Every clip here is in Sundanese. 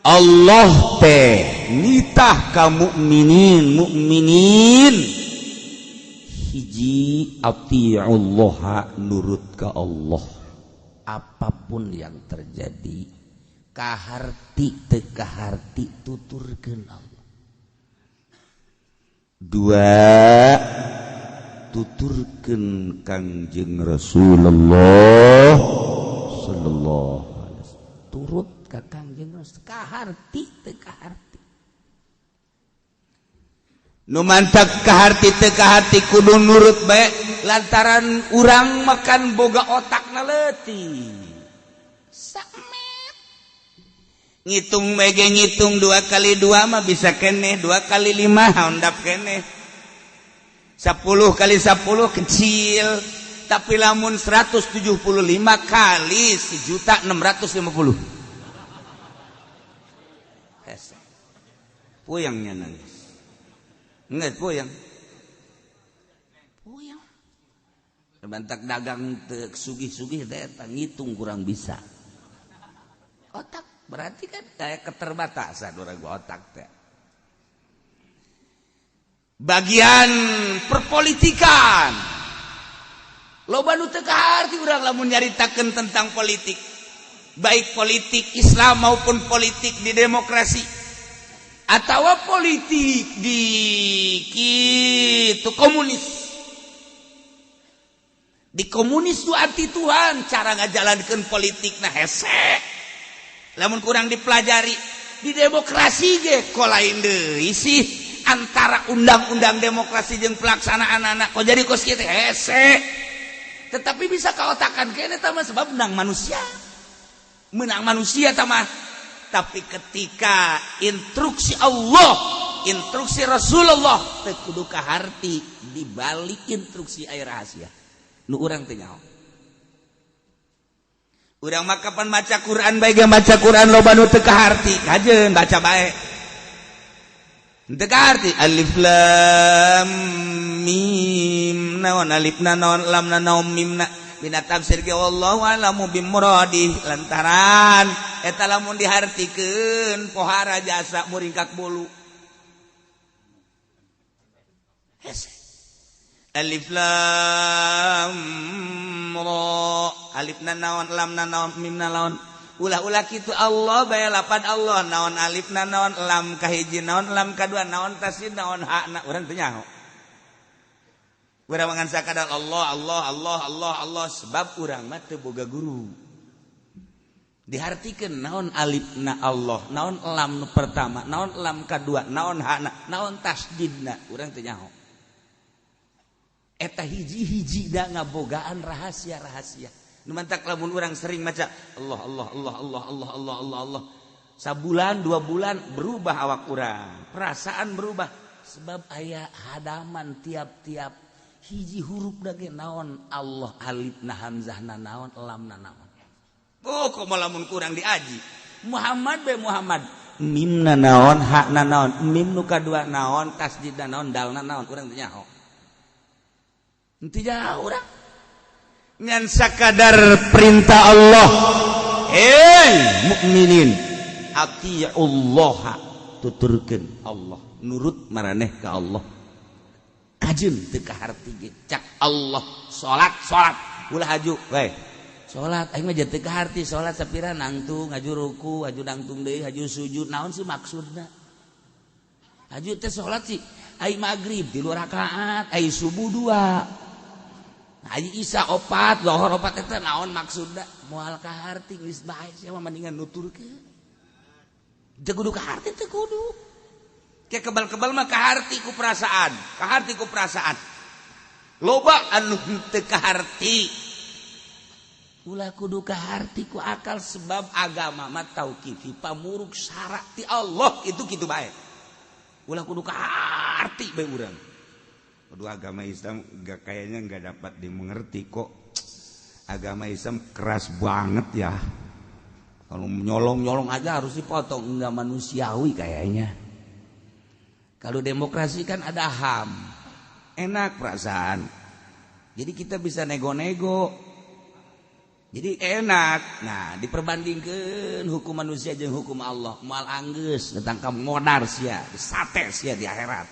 Allah teh nitah ka mukminin mukminin, hiji, atiullaha, nurut ka Allah apapun yang terjadi, kaharti teu kaharti tuturkeun Allah. Dua, tuturkeun Kangjeng Rasulullah sallallahu alaihi wasallam. Turut ka Kangjeng Rasul, kaharti teu kaharti. Nu mantak kaharti teu kaharti kudu nurut bae, lantaran urang makan boga otak na leutik samet, ngitung mege ngitung 2 kali 2 mah bisa keneh, 2 kali 5 handap keneh, 10 kali 10 kecil, tapi lamun 175 kali 1.650.000, hese, puyangnya nangis. Enggak puyang, puyang. Bantak dagang teu sugih-sugih teh ngitung kurang bisa otak, berarti kan kayak keterbatasan orang otak teh. Bagian perpolitikan, loba nu teu kaharti urang lamun nyaritakeun tentang politik, baik politik Islam maupun politik di demokrasi atau politik di kitu komunis. Di komunis tuh anti Tuhan, cara ngajalankeun politik nah hese lamun kurang dipelajari. Di demokrasi ge kok lain deui sih, antara undang-undang demokrasi jeung pelaksanaan anak kok jadi kos kieu hese, tetapi bisa kaotakan kene tah mah, sebab menang manusia, menang manusia tah mah. Tapi ketika instruksi Allah, instruksi Rasulullah, teu kudu kaharti, dibalik instruksi aya rahasia nu urang teu nyaho. Urang mah kapan maca Quran bae ge, maca Quran loba nu teu kaharti, kajeun baca bae teu kaharti. Alif lam mim, naon alifna, naon lamna, naon mimna? Dina tafsir ge wallahu a'lamu bimuradi, lantaran eta lamun dihartikeun pohara jasa muringkak bulu. Hese. Alif lam ra, alifna naon, lamna naon, mimna naon? Ulah-ulah kitu, Allah bae lapan Allah naon alifna, naon lam kahiji, naon lam kadua, naon tasdid, naon hakna, urang teu nyaho. Urang ngan sakadar Allah, Allah, Allah, Allah, Allah, sebab urang mah teu boga guru dihartikeun naon alifna Allah, naon lam nu pertama, naon lam kadua, naon hakna, naon tasdidna, urang teu nyaho. Eta hiji-hiji da ngabogaan rahasia-rahasia. Nu mantak lamun urang sering maca Allah, Allah, Allah, Allah, Allah, Allah, Allah, Allah, sabulan 2 bulan berubah awak urang, perasaan berubah, sebab aya hadaman tiap-tiap hiji huruf dage, naon Allah, alifna, hamzahna naon, lamna naon. Oh, kok lamun kurang diaji Muhammad be, Muhammad mimna naon, hakna naon, mim nu kadua naon, tasdidna naon, dalna naon, urang teu nyaho. Henteu jauh urang ngan sakadar perintah Allah, "Hei mukminin, atiullaha," tuturkeun Allah, nurut maraneh ka Allah, kajeun teu kaharti ge. Cak Allah salat, salat, ulah haju we salat. Aing mah teu kaharti salat sapira nangtung, haju ruku, haju nangtung deui, haju sujud, naon sih maksudna? Haju teh salat sih, ai maghrib 3 rakaat, ai subuh dua, ai isya opat, lohor opat, eta naon maksudna? Moal kaharti, geus bae sia mah, mendingan nuturkeun. Teu kudu kaharti, teu kudu. Kayak kebal-kebal mah kaharti ku perasaan, kaharti ku perasaan. Loba anu teu kaharti. Ulah kudu kaharti ku akal, sebab agama mah tauqifi, pamuruk syarat ti Allah itu kitu bae. Ulah kudu kaharti bae urang. Aduh, agama Islam gak, kayaknya nggak dapat dimengerti kok. Agama Islam keras banget ya. Kalau nyolong-nyolong aja harus dipotong, nggak manusiawi kayaknya. Kalau demokrasi kan ada HAM, enak perasaan. Jadi kita bisa nego-nego. Jadi enak. Nah, diperbandingkan hukum manusia jeung hukum Allah, moal anggeus datang ka modar sia, disate sia di akhirat.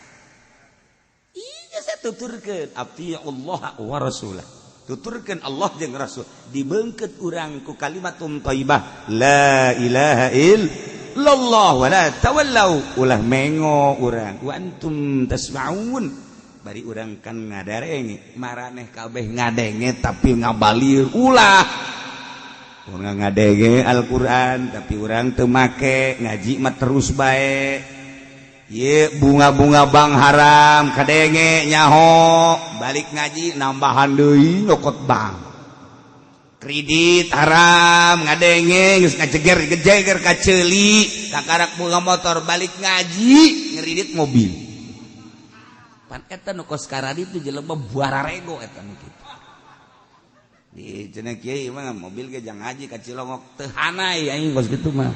Iya saya tuturkeun Allah wa rasulah. Tuturkeun Allah jeung Rasul. Dibeungkeut urang ku kalimatun thayyibah, la ilaha illallah wa la tawallau, ulah mengo urang wa antum tasma'un. Bari urang kan ngadarenge, maraneh kabeh ngadenge tapi ngabalir ulah. Urang ngadenge Al-Qur'an tapi urang teu make, ngaji mah terus bae. Ye bunga-bunga bang haram kadenge nyaho, balik ngaji nambahan deui nyokot bang. Kredit haram ngadenge geus ngajeger-gejeger ka ceuli, kakarak bunga motor balik ngaji ngeridit mobil. Pan eta nu kos karadit teh jelema buararego eta nu kitu. Di cenah kiai mah mobil ge jang ngaji ka Cilongok teu hanai aing kos kitu mah.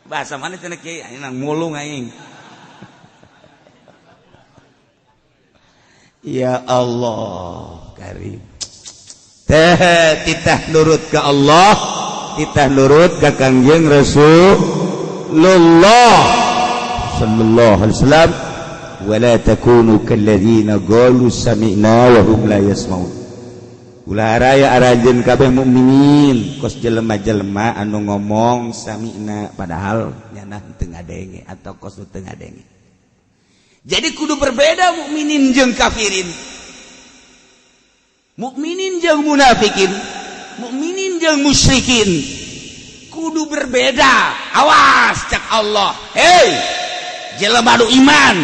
Bahasa mana cenah kiai aing nang mulung aing. Ya Allah karim. Teh titah nurut ka Allah, titah nurut ka Kangjeng Rasulullah sallallahu alaihi wasallam. Wala takunu kalladzina qalu sami'na wa hum la yasma'un. Ulah raya arajeun kabeh mukminin kos jelema-jelema anu ngomong sami'na padahal nyana teu ngadenge atau kos teu ngadenge. Jadi kudu berbeda mukminin jeung kafirin, mukminin jeung munafikin, mukminin jeung musyrikin. Kudu berbeda. Awas cak Allah. Hei, jelema nu iman,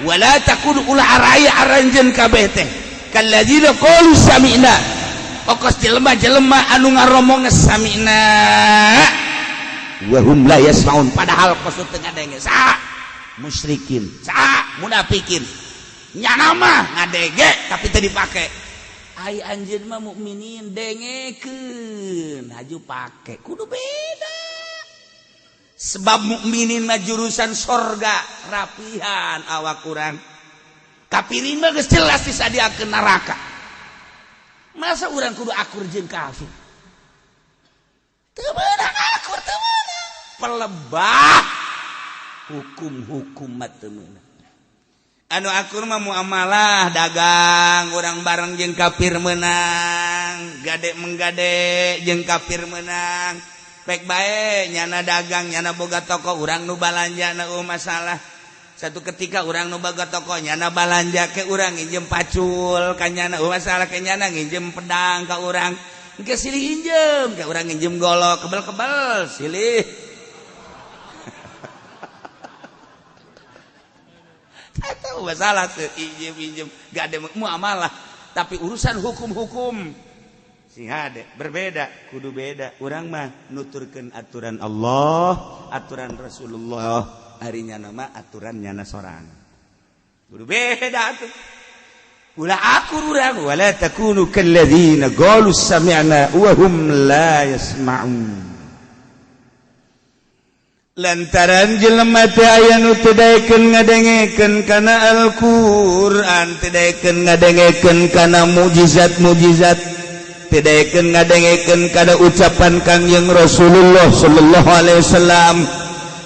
wala takunu ulah araya aranjeun kabeh teh kalladzina qalu sami'na. Okos jelema-jelema anu ngaromong sami'na wa hum la yasma'un padahal kos teu ngadenge. Saha musyrikin, saha munafikin, nyana mah ngadenge tapi teu dipake. Ai anjeun mah mukminin dengekeun haju pake, kudu beda. Sebab mukminin mah jurusan sorga, rapihan awak kurang. Kafirin mah geus jelas disadiakeun neraka. Masa urang kudu akur jeung kafir? Teu meunang akur, teu meunang. Pelebah hukum-hukum mah teu meunang. Anu akur mah muamalah dagang urang bareng jeung kafir meunang, gade menggade jeung kafir meunang. Pek bae nyana dagang nyana boga toko urang nu balanja na masalah. Satu ketika urang nu boga toko nyana balanja ke urang nginjem pacul ka nyana masalah, ke nyana nginjem pedang ka urang. Engke silih injem ke urang nginjem golok kebel-kebel silih. Eta masalah teu injem-injem gade muamalah, tapi urusan hukum-hukum sing hade berbeda, kudu beda. Urang mah nuturkeun aturan Allah, aturan Rasulullah, ari nyana mah aturan nyana sorang. Kudu beda atuh. Ulah akur urang wala takunu kalladzina qalu sami'na wa hum la yasma'un. Lantaran jelema teh aya nu teu daekeun ngadengekeun kana Al-Qur'an, teu daekeun ngadengekeun kana mukjizat-mukjizat, teu daekeun ngadengekeun kana ucapan Kangjeng Rasulullah sallallahu alaihi wasallam.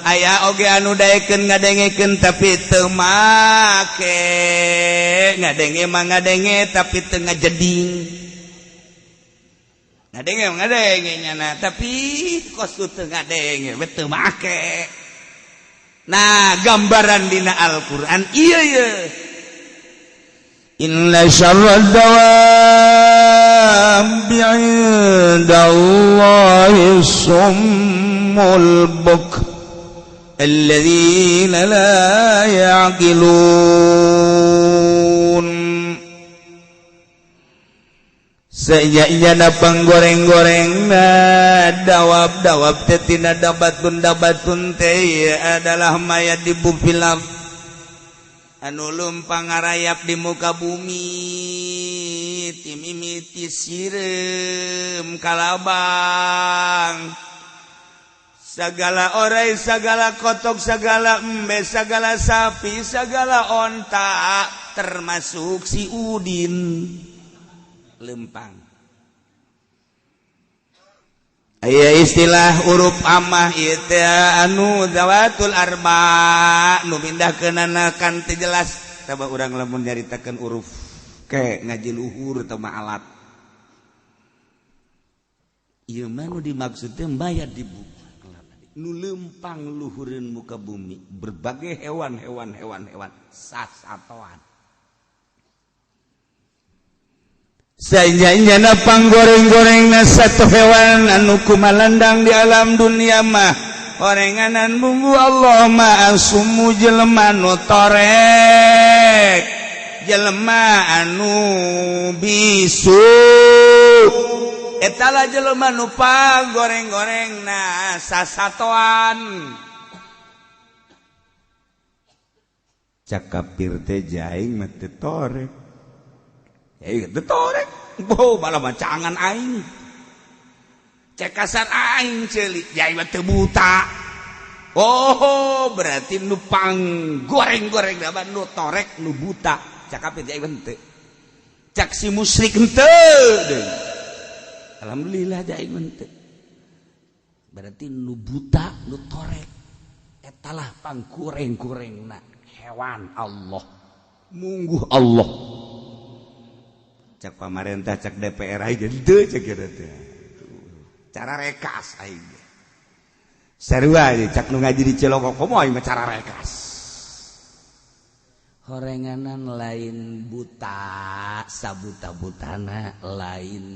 Aya oge anu daekeun ngadengekeun tapi teu make, ngadenge mah ngadenge tapi teu ngajeding. Ngadenge ngadenge nyana tapi kos teu ngadenge we teu make. Nah, gambaran dina Al-Qur'an ieu ye. Inna syarrad dawabi 'indallahi summul buk alladzina la ya'qilun. Sejanya panggoreng-goreng dawab-dawab teh tina dabatun-dabatun teh adalah mayat di bufilaf anu lumpang ngarayap di muka bumi timimiti sireum kalabang segala orai segala kotok segala embe segala sapi segala onta termasuk si Udin. Lempang. Aya istilah huruf amah ieu teh anu zawatul arba nu mindahkeunana kan teu jelas. Taba urang lamun nyaritakeun huruf ke ngaji luhur atau mah alat. Ieu mah nu dimaksud teh mayat di bumi. Nu lempang luhureun muka bumi berbagai hewan-hewan hewan-hewan sasatoan. Sainjana panggoreng-gorengna satu hewan anu kumalandang di alam dunia mah orenganan bumbu Allah mah asumu jelema nu torek, jelema anu bisu, eta lah jelema nu panggoreng-gorengna sasatoan. Cak kafir teh jaing mah teu torek. Itu torek, boh malah macangan aing, cek kasar aing ceuli, jai mah teu buta. Oh, berarti nu pang goreng-goreng da nu torek nu buta, cak kafir jai mah henteu. Cak si musyrik henteu deui. Alhamdulillah jai mah henteu. Berarti nu buta nu torek eta lah pang goreng-gorengna hewan Allah. Mungguh Allah. Cak pamarentah cak DPR aing henteu cek kieu teh. Cara rekas aing. Sarua cak nu ngaji di Cilongok komo aing mah cara rekas. Horenganan lain buta sabuta-butana lain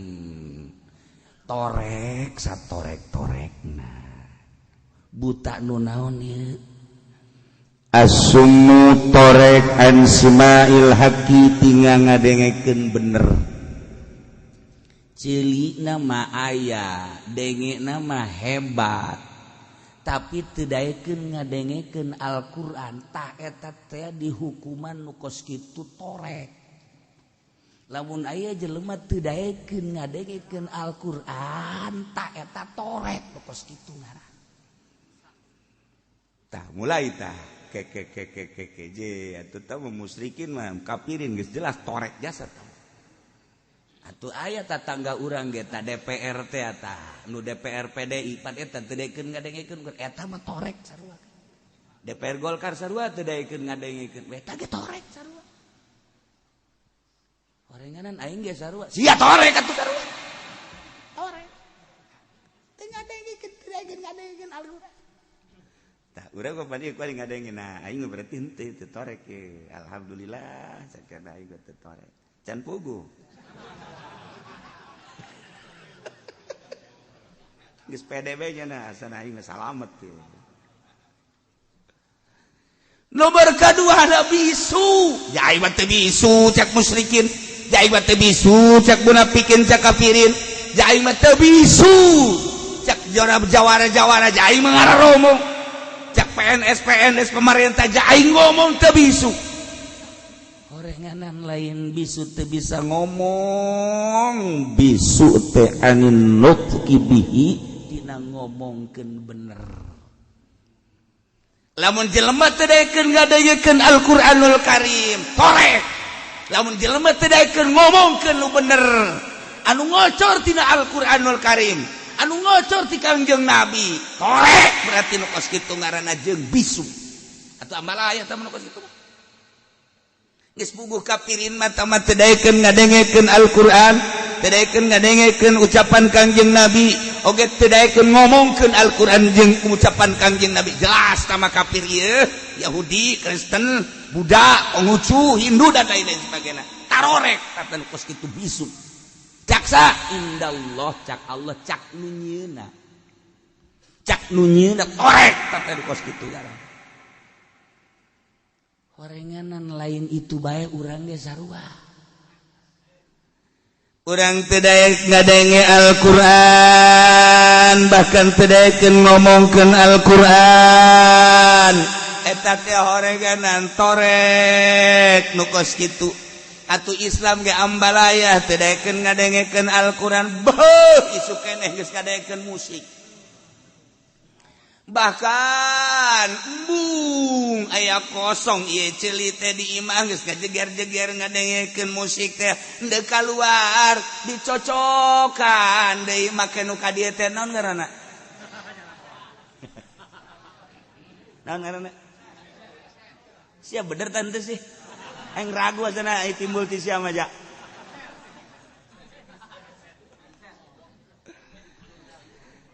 torek satorek-torekna. Buta nu naon ieu? Asummu torek an simail haqi tinggal ngadengekeun bener. Ceulina mah aya, dengena mah hebat. Tapi teu daekeun ngadengekeun Al-Qur'an, tah eta teh dihukuman nu kos kitu torek. Lamun aya jelema teu daekeun ngadengekeun Al-Qur'an, tah eta torek nu kos kitu ngaran. Tah mulai tah ke ke ke ke ke ke je atuh tah musyrikin mah kafirin geus jelas torek jasa tah. Atuh aya tatangga urang ge ta DPR teh tah nu DPR PDI pan eta teu daekeun ngadengekeun eta mah torek sarua. DPR Golkar sarua teu daekeun ngadengekeun eta ge torek sarua. Orenganan aing ge sarua sia torek atuh sarua. Torek. Teu ngadengekeun teu daekeun ngadengekeun Al-Qur'an. Tah urang kok padi kuari ngadengin nah aing berarti henteu teu torek ye. Alhamdulillah sakana aing teu torek. Can puguh. Geus PDB nya nah asana aing mah salamet ye. Nomor kadua ada bisu. Ya aing mah teu bisu cak musyrikin. Ya aing mah teu bisu cak munafikin cak kafirin. Ya aing mah teu bisu cak jawara-jawara ja aing mah ngararomo. Cak PNS PNS pemerintah aing ngomong teu bisu. Orenganan lain bisu teu bisa ngomong, bisu teh anin nutqi bihi dina ngomongkeun bener. Lamun jelema teu daekeun ngadengekeun Al-Qur'anul Karim, torek. Lamun jelema teu daekeun ngomongkeun nu bener, anu ngocor tina Al-Qur'anul Karim, anu ngocor ti Kangjeng Nabi, torek berarti nu kos kitu ngaranna jeung bisu. Atuh ambalaya tah nu kos kitu. Geus puguh kafirin mah tah mah teu daekeun ngadengekeun Al-Qur'an, teu daekeun ngadengekeun ucapan Kangjeng Nabi, oge teu daekeun ngomongkeun Al-Qur'an jeung ucapan Kangjeng Nabi. Jelas tah mah kafir ieu, Yahudi, Kristen, Buddha, Konghucu, Hindu dan lain-lain sebagainya. Tarorek tah nu kos kitu bisu. Caksa indallah cak Allah cak nu nyieuna. Cak nu nyieuna torek tah nu kos kitu ngaran. Horenganan lain itu bae urang ge sarua. Urang teu daek ngadenge Al-Qur'an, bahkan teu daekeun ngomongkeun Al-Qur'an. Eta teh horenganan torek nu kos kitu. Atuh Islam ge ambalayah teu daekeun ngadengekeun Al-Qur'an, beuh isu keneh geus ngadengekeun musik. Bahkan Dicocokan embung aya kosong ieu ceuli teh di imah geus ngajeger-jeger ngadengekeun musik teh henteu kaluar dicocokan deui make nu ka dieu teh naon ngaranna? Naon ngaranna? Sia bener tante sih. Aing ragu asana timbul ti sia mah ja.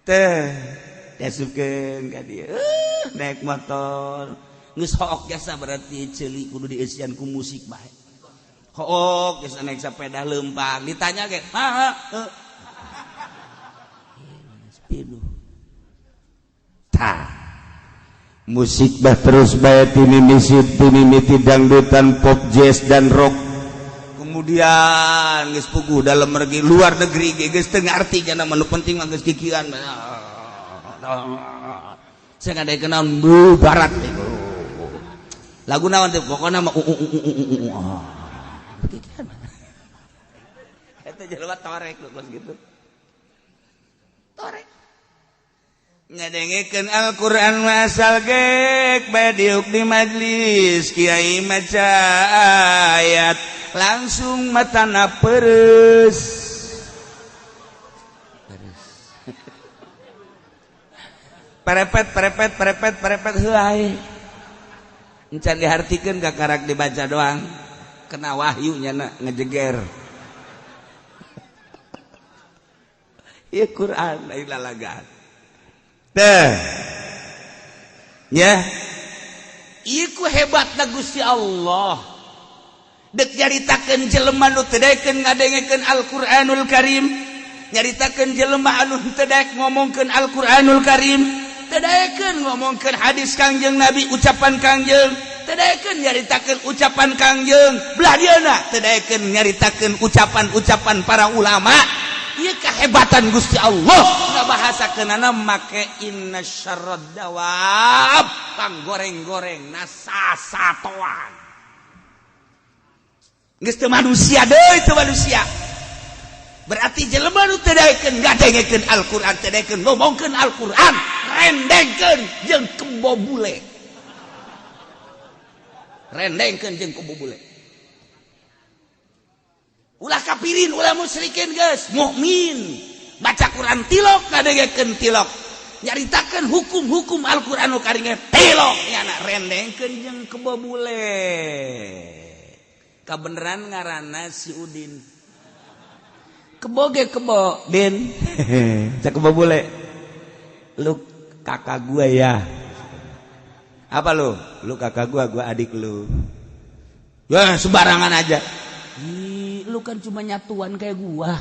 Teh diasupkeun ka dieu naik motor geus hook jasa berarti ceuli kudu dieusian ku musik bae. Hook geus naik sepeda leumpang ditanya ge ha pinuh. Tah musik bah terus bae timimiti dangdutan pop jazz dan rock. Kemudian geus puguh dalam negeri luar negeri ge geus teu ngarti kana mah nu penting mah geus kikieuan. Saya ngadaikeun naon bu barat lagu naon teh pokona mah kikieuan. Eta jelema torek lho kos gitu. Torek. Ngadengekeun Al-Qur'an asal gek bae diuk di majlis kiai maca ayat langsung matana peres. Perepet perepet perepet perepet heuay. Encan dihartikeun ka karak dibaca doang. Kena wahyu nyana ngejeger. Ieu Qur'an lain lalagaan. Teh. Ya. Ieu ku hebatna Gusti Allah. Dek nyaritakeun jelema nu teu daekeun ngadengekeun Al-Qur'anul Karim, nyaritakeun jelema anu teu daek ngomongkeun Al-Qur'anul Karim, teu daekeun ngomongkeun hadis Kangjeng Nabi, ucapan Kangjeng, teu daekeun nyaritakeun ucapan Kangjeng, belah dieuna teu daekeun nyaritakeun ucapan-ucapan para ulama. Ieu kehebatan Gusti Allah ngabahasakeunana make inna syarrad dawab pang goreng-goreng nasasatoan. Geus teu manusia deui teu manusia. Berarti jelema nu teu daekeun ngadengekeun Al-Qur'an, teu daekeun ngomongkeun Al-Qur'an, rendengkeun jeung kebo bule. Rendengkeun jeung kebo bule. Ulah kafirin, ulah musyrikin geus, mukmin. Baca Quran tilok ngadengekeun tilok. Nyaritakeun hukum-hukum Al-Qur'anul Karim tilok nyana rendengkeun jeung kebo bule. Kabeneran ngaranna si Udin. Kebo ge kebo, Din. Cak kebo bule. Lu kakak gua ya. Apa lu? Lu kakak gua, gua adik lu. Wah, sembarangan aja. Ih, lu kan cuma nyatuan kayak gua.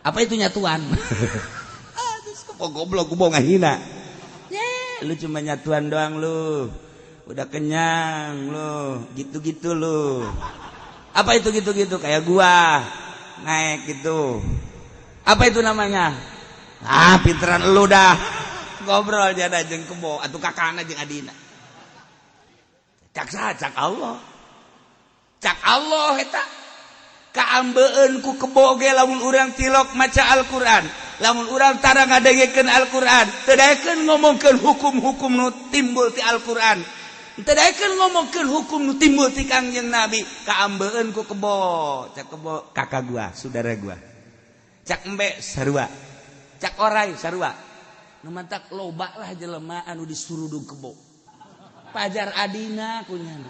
Apa itu nyatuan? Aduh, kebo goblok, gua mau ngahina. Ye, lu cuma nyatuan doang lu. Udah kenyang lu, gitu-gitu lu. Apa itu gitu-gitu kayak gua naik gitu. Apa itu namanya? Ah, pinteran lu dah. Ngobrol jada jeung kebo atuh kakana jeung adina. Cak saha cak Allah. Cak Allah eta. Kaambeun ku kebo ge lamun urang tilok maca Al-Qur'an. Lamun urang tara ngadengekeun Al-Qur'an, teu daekeun ngomongkeun hukum-hukum nu timbul ti Al-Qur'an. Teu daekeun ngomongkeun hukum nu timbul ti Kangjeng Nabi, kaambeun ku kebo. Cak kebo kakak gua, saudara gua. Cak embe sarua. Cak orai sarua. Nu mantak loba lah jelema anu disurudug kebo. Pajar adina kunyana.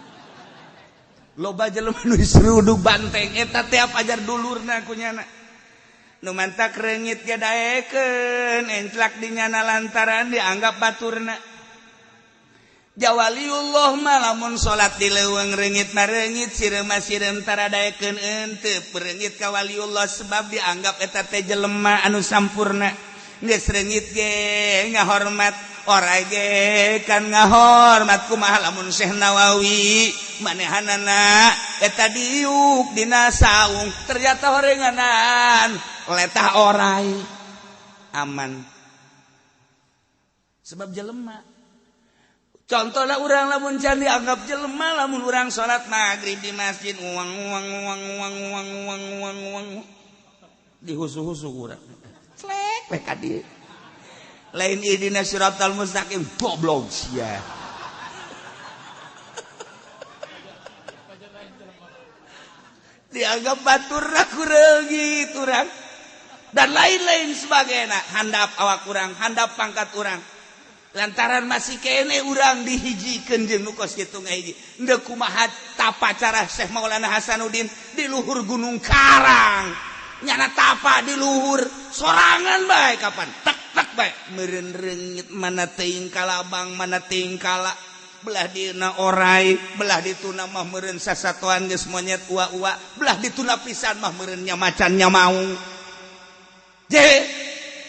Loba jelema anu disurudug banteng eta teh pajar dulurna kunyana. Nu mantak reungit ge daekeun enclak di nyana lantaran dianggap baturna. Jawaliullah mah lamun salat di leuweung reungit mah reungit sireum mah sireum tara daekeun henteu reungit ka waliullah sebab dianggap eta teh jelema anu sampurna. Geus reungit ge ngahormat orai ge kan ngahormat kumaha lamun Syekh Nawawi manehanana eta diuk dina saung ternyata horenganan letah orai aman sebab jelema. Contohnya urang lamun can dianggap jelema lamun urang salat maghrib di masjid uang uang uang uang uang uang uang uang dihusu-husu urang. Clek we ka dieu. Lain ihdinas siratal mustaqim goblok sia. Dianggap batur kureungit urang dan lain-lain sebagainya. Handap awak urang, handap pangkat urang. Lantaran masih kene urang dihijikeun jeung nu kos kitu ngahiji. Endeu kumaha tapa cara Syekh Maulana Hasanuddin di luhur Gunung Karang. Nyana tapa di luhur sorangan bae kapan tek tek bae meureun reungit mana teuing kalabang mana teuing kala belah dina orai belah dituna mah meureun sasatoan geus monyet ua-ua belah dituna pisan mah meureun nya macan nya maung je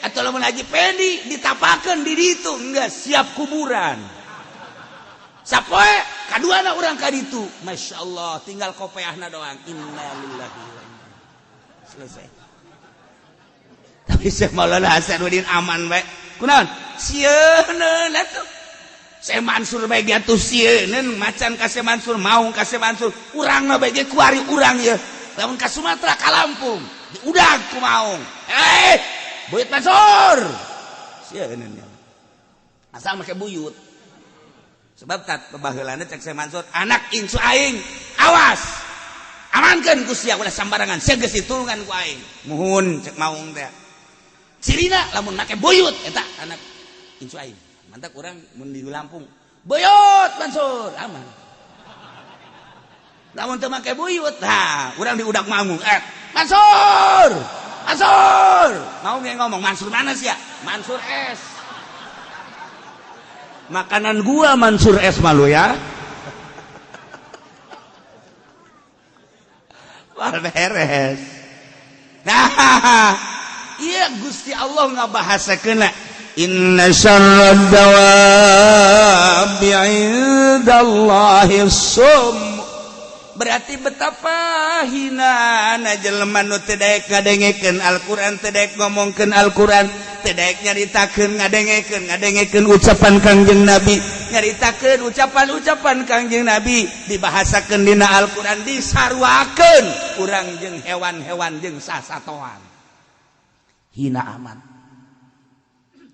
atau lamun Haji Pendi ditapakeun di ditu enggak siap kuburan sapoe kaduana urang ka ditu masyaallah tinggal kopeahna doang innalillahi wa inna selesai. Tapi Syekh Maulana Hasanuddin aman bae kunaon sieun atuh Syekh Mansur bae ge atuh sieun macan ka Syekh Mansur maung ka Syekh Mansur urang mah bae ge kuari urang ye lamun ka Sumatera ka Lampung diudag ku maung buyut Mansur sieun asal make buyut sebab tat baheulana cek Syekh Mansur anak incu aing awas amankeun ku sia ulah sambarangan sia geus ditulungan ku aing muhun cek maung teh cirina lamun make buyut eta anak incu aing mantak urang mun di Lampung buyut Mansur aman lamun teu make buyut tah urang diudak maung Mansur Mansur mau yang ngomong Mansur mana sih ya Mansur S makanan gua Mansur S malu ya wah beres. Nah iya Gusti Allah ngabahasakeun inna syarrad dawabi indallahi sum. Berarti betapa hina na jelema nu teu daek ngadengekeun Al-Qur'an, teu daek ngomongkeun Al-Qur'an, teu daek nyaritakeun ngadengekeun ngadengekeun ucapan Kangjeng Nabi, nyaritakeun ucapan-ucapan Kangjeng Nabi dibahasakeun dina Al-Qur'an disaruakeun urang jeung hewan-hewan jeung sasatoan. Hina amat.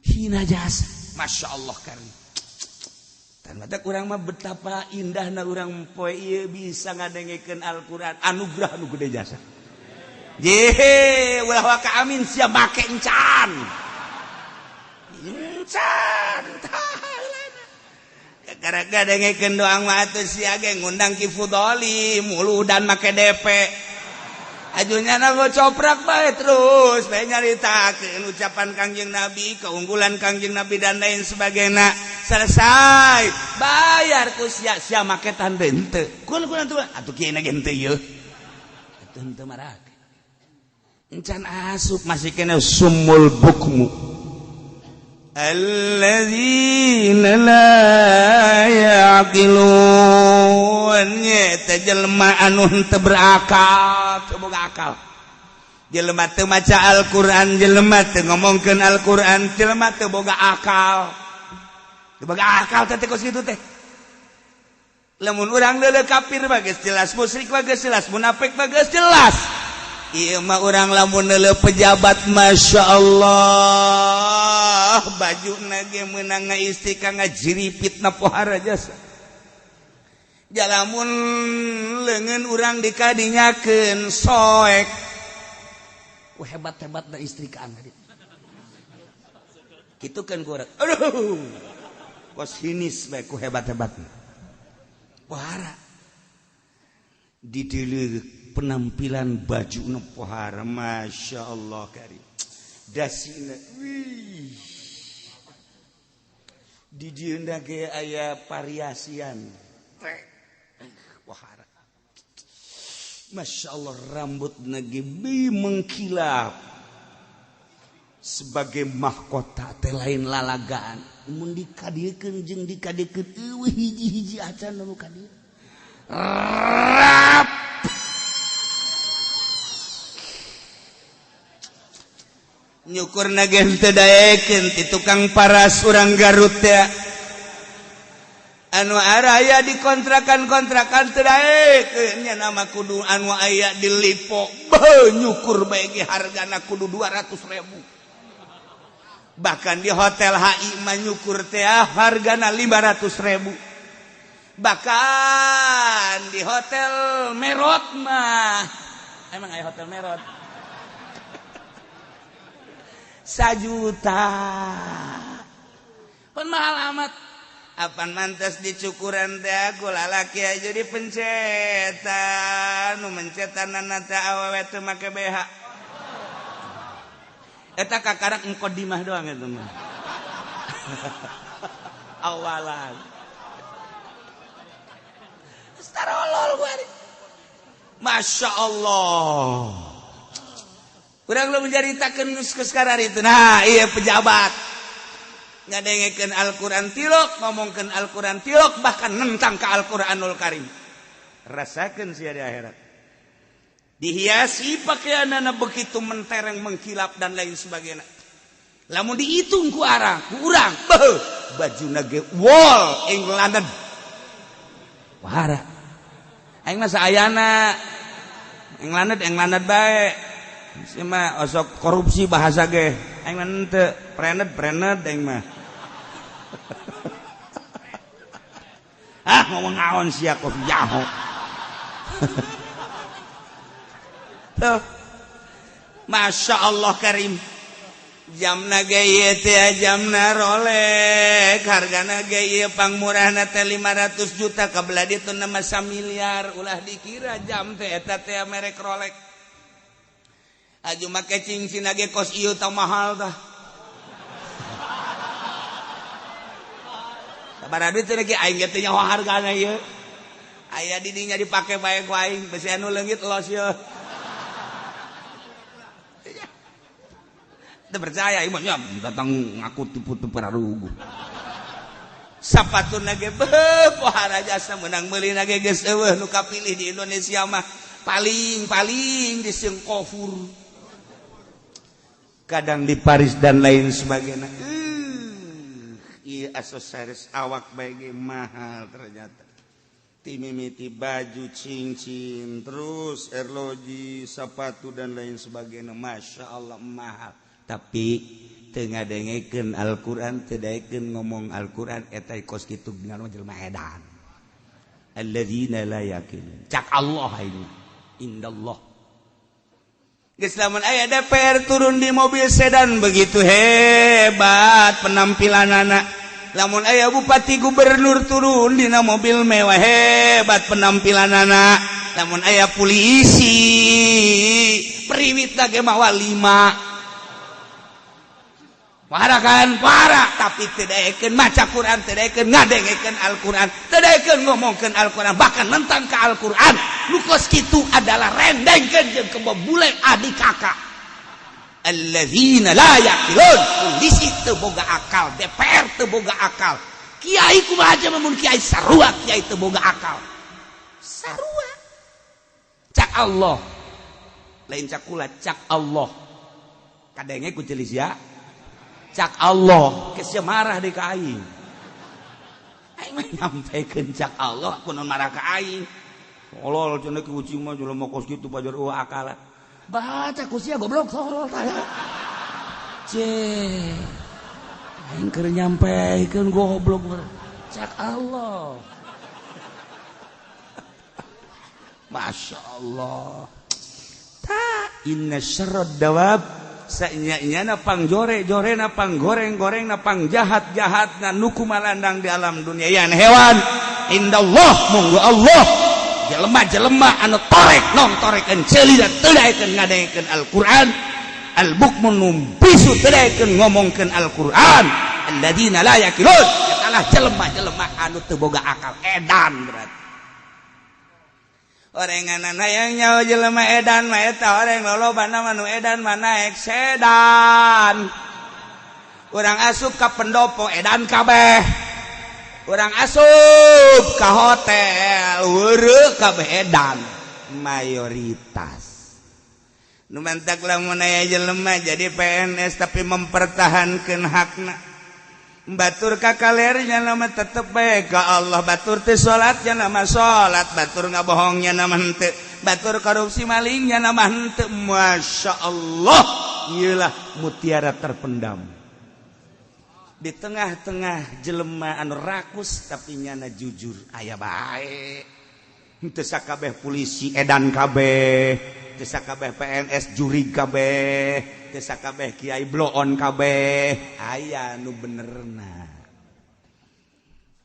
Hina jasa. Masya Allah karim. Mata kurang mah betapa indahna urang poe ieu bisa ngadengekeun Al-Qur'an anugerah nu gede jasa. Ye, ulah waka amin sia make encan. Encan tah gara-gara dengekeun doang mah atuh sia ge ngundang Ki Fudoli mulu dan make DP. Ajunya na coprak bae terus bae nyaritakeun ucapan Kangjeng Nabi, keunggulan Kangjeng Nabi dan lain sebagainya. Selesai, bayar ku sia sia make tanda henteu. Kun kun atuh atuh kieu na ge henteu ieu. Atuh henteu marake. Encan asup masih kena sumul bukmu. Alladzina la ya'qilun nyeta jelema anu henteu berakal, teu boga akal. Jelema teu maca Al-Qur'an, jelema teu ngomongkeun Al-Qur'an, jelema teu boga akal. Teu boga akal teh kos kitu teh. Lamun urang leuleuk kafir mah geus jelas, musyrik mah geus jelas, munafik mah geus jelas. Ieu mah urang lamun leuleuk pejabat Masya Allah bajuna ge meunang ngaistika ngajiripit na pohara jasa. Jalamun leungeun urang dikadinyakeun soek. Ku hebat-hebatna istrikaan tadi. Kitu kan ku urang. Aduh. Kos hinis bae ku hebat-hebatna. Pohara. Dideuleuk penampilan baju nu pohara Masya Allah karim. Dasina wih. Di dieu ge aya variasian. Pohara. Masya Allah rambut ge mengkilap sebagai mahkota teh lain lalagaan. Mun dikadiekeun jeung dikadiekeun eueuh hiji-hiji acan nu kadieu. Rap. Nyukur ge teu daekeun ti tukang paras urang Garut teh. Anu araya di kontrakan-kontrakan teu daekeun nya nama kudu anu aya di Lipo. Beuh nyukur bae ge hargana kudu 200.000. Bahkan di hotel HI mah nyukur teh hargana 500.000. Bahkan di hotel Merot mah, emang aya hotel Merot? 1 juta. Pun mahal amat. Apan mantas dicukuran teh aku lalaki aja dipencetan, nu mencetan teh awewe teu make BH. Eta kakarak muqaddimah doang itu mah. Awalan. Starolol gua. Masya Allah. Urang lu menceritakan geus itu. Nah, iya pejabat. Ngadengekeun Al-Qur'an tilok, ngomongkeun Al-Qur'an tilok, bahkan nentang ke Al-Qur'anul Karim. Rasakeun sia di akhirat. Dihiasi pakaian anak begitu mentereng, mengkilap, dan lain sebagainya. Lamun dihitung ku arang, ku urang, beuh, baju nage wol England. Wahara. Aing mah saayana England England bae. Si mah osok korupsi bahasa ge. Aing mah henteu, prenet prenet aing mah. Ah, ngomong naon sia kopi jaho. Tuh. Masya Allah Karim. Jamna ge ieu teh jamna Rolex, hargana ge ieu pangmurahna teh 500 juta, kabelah ditu nama samiliar, ulah dikira jam teh eta teh merek Rolex. Aju make cincin ge kos ieu tah mahal tah. Sabaraha duit teh ge aing ge teu nyaho hargana ieu. Aya di dinya dipake bae ku aing, besi anu leungit los ieu. Teu percaya ieu mah datang ngaku tipu-tipu rarugu. Sapatuna ge beuh pohara jasa meunang meuli na ge geus eueuh nu kapilih di Indonesia mah paling-paling di Singapura. Kadang di Paris dan lain sebagainya. Ieu aksesoris awak bae ge mahal ternyata. Timimiti baju, cincin, terus erloji, sepatu dan lain sebagainya. Masya Allah mahal. Tapi teu ngadengekeun Al-Qur'an, teu daekeun ngomong Al-Qur'an, eta kos kitu bener jelema edan. Alladzina la yaqilun. Cak Allah ini. Indallah. Geus lamun aya DPR turun di mobil sedan begitu hebat penampilanana. Lamun aya bupati gubernur turun dina mobil mewah hebat penampilanana. Lamun aya polisi priwit ge mawa 5. Para kan para, tapi teu daekeun maca Quran, teu daekeun ngadengekeun Al-Qur'an, teu daekeun ngomongkeun Al-Qur'an, bahkan nentang ka Al-Qur'an. Nu kos kitu adalah rendengkeun jeung kebo bule adik kakak. Alladzina la yaqilun. Polisi teu boga akal, DPR teu boga akal. Kiai kumaha aja mun kiai sarua kiai teu boga akal. Sarua. Cak Allah. Lain cak kula, cak Allah. Kadenge ku celis ya. Cak Allah, geus marah di ka aing. Aing mah nyampekeun cak Allah, kunaon marah ka aing. Tolol cenah ki ucing mah jelema kos kitu pajar eueuh akal. Baca ku sia goblok tolol tah. Ceh. Aing keur nyampekeun goblok. Cak Allah. Masya Allah. Ta inna syarrad dawab sanya-nyana pangjore-jore na panggoreng-goreng na pangjahat-jahat na nuku malandang di alam dunia yan hewan indallah monggo Allah jelema-jelema anu torek nong torekeun ceuli da teu daekeun ngadengekeun Al-Qur'an al-bukmun numpisu teu daekeun ngomongkeun Al-Qur'an alladzina la yaqilun eta jelema-jelema anu teu boga akal edan berarti. Orenganan hayang nyaho jelema edan mah eta oreng lolobana mah nu edan mah naek sedan. Urang asup ka pendopo edan kabeh. Urang asup ka hotel weureuh kabeh edan mayoritas. Nu mantak lamun aya jelema jadi PNS tapi mempertahankeun hakna. Batur kakalernya nama tetep bae ka Allah, batur teu salatnya nama salat, batur ngabohongnya nama henteu, batur korupsi malingnya nama henteu. Masya Allah, ieulah mutiara terpendam. Di tengah-tengah jelema anu rakus tapi nyana jujur aya bae. Henteu sakabeh polisi edan kabeh, teu sakabeh PNS jurig kabeh, teu sakabeh kiai bloon kabeh, aya nu benerna.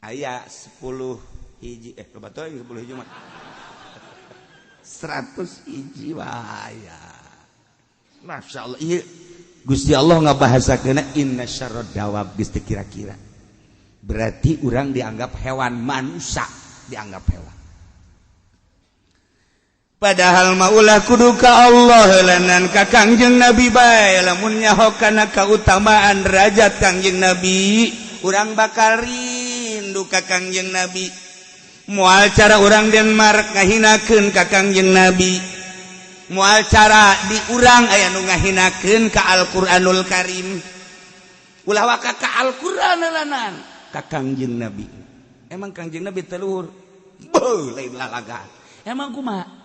Aya 10 hiji, eh, loba teuing 10 hiji mah. 100 hiji aya. Masya Allah, iya. Gusti Allah ngabahasakeun inna syarrad dawab, geus teu kira-kira. Berarti urang dianggap hewan, manusia dianggap hewan. Padahal mah ulah kudu ka Allah heulanan, ka Kangjeng Nabi bae. Lamun nyaho kana kautamaan derajat Kangjeng Nabi, urang bakal rindu ka Kangjeng Nabi. Moal cara urang Denmark ngahinakeun ka Kangjeng Nabi, moal cara di urang aya nu ngahinakeun ka Al-Qur'anul Karim. Ulah waka ka Al-Qur'an heulanan, ka Kangjeng Nabi. Emang Kangjeng Nabi teu luhur? Beuh, lain lalagaan. Emang kumaha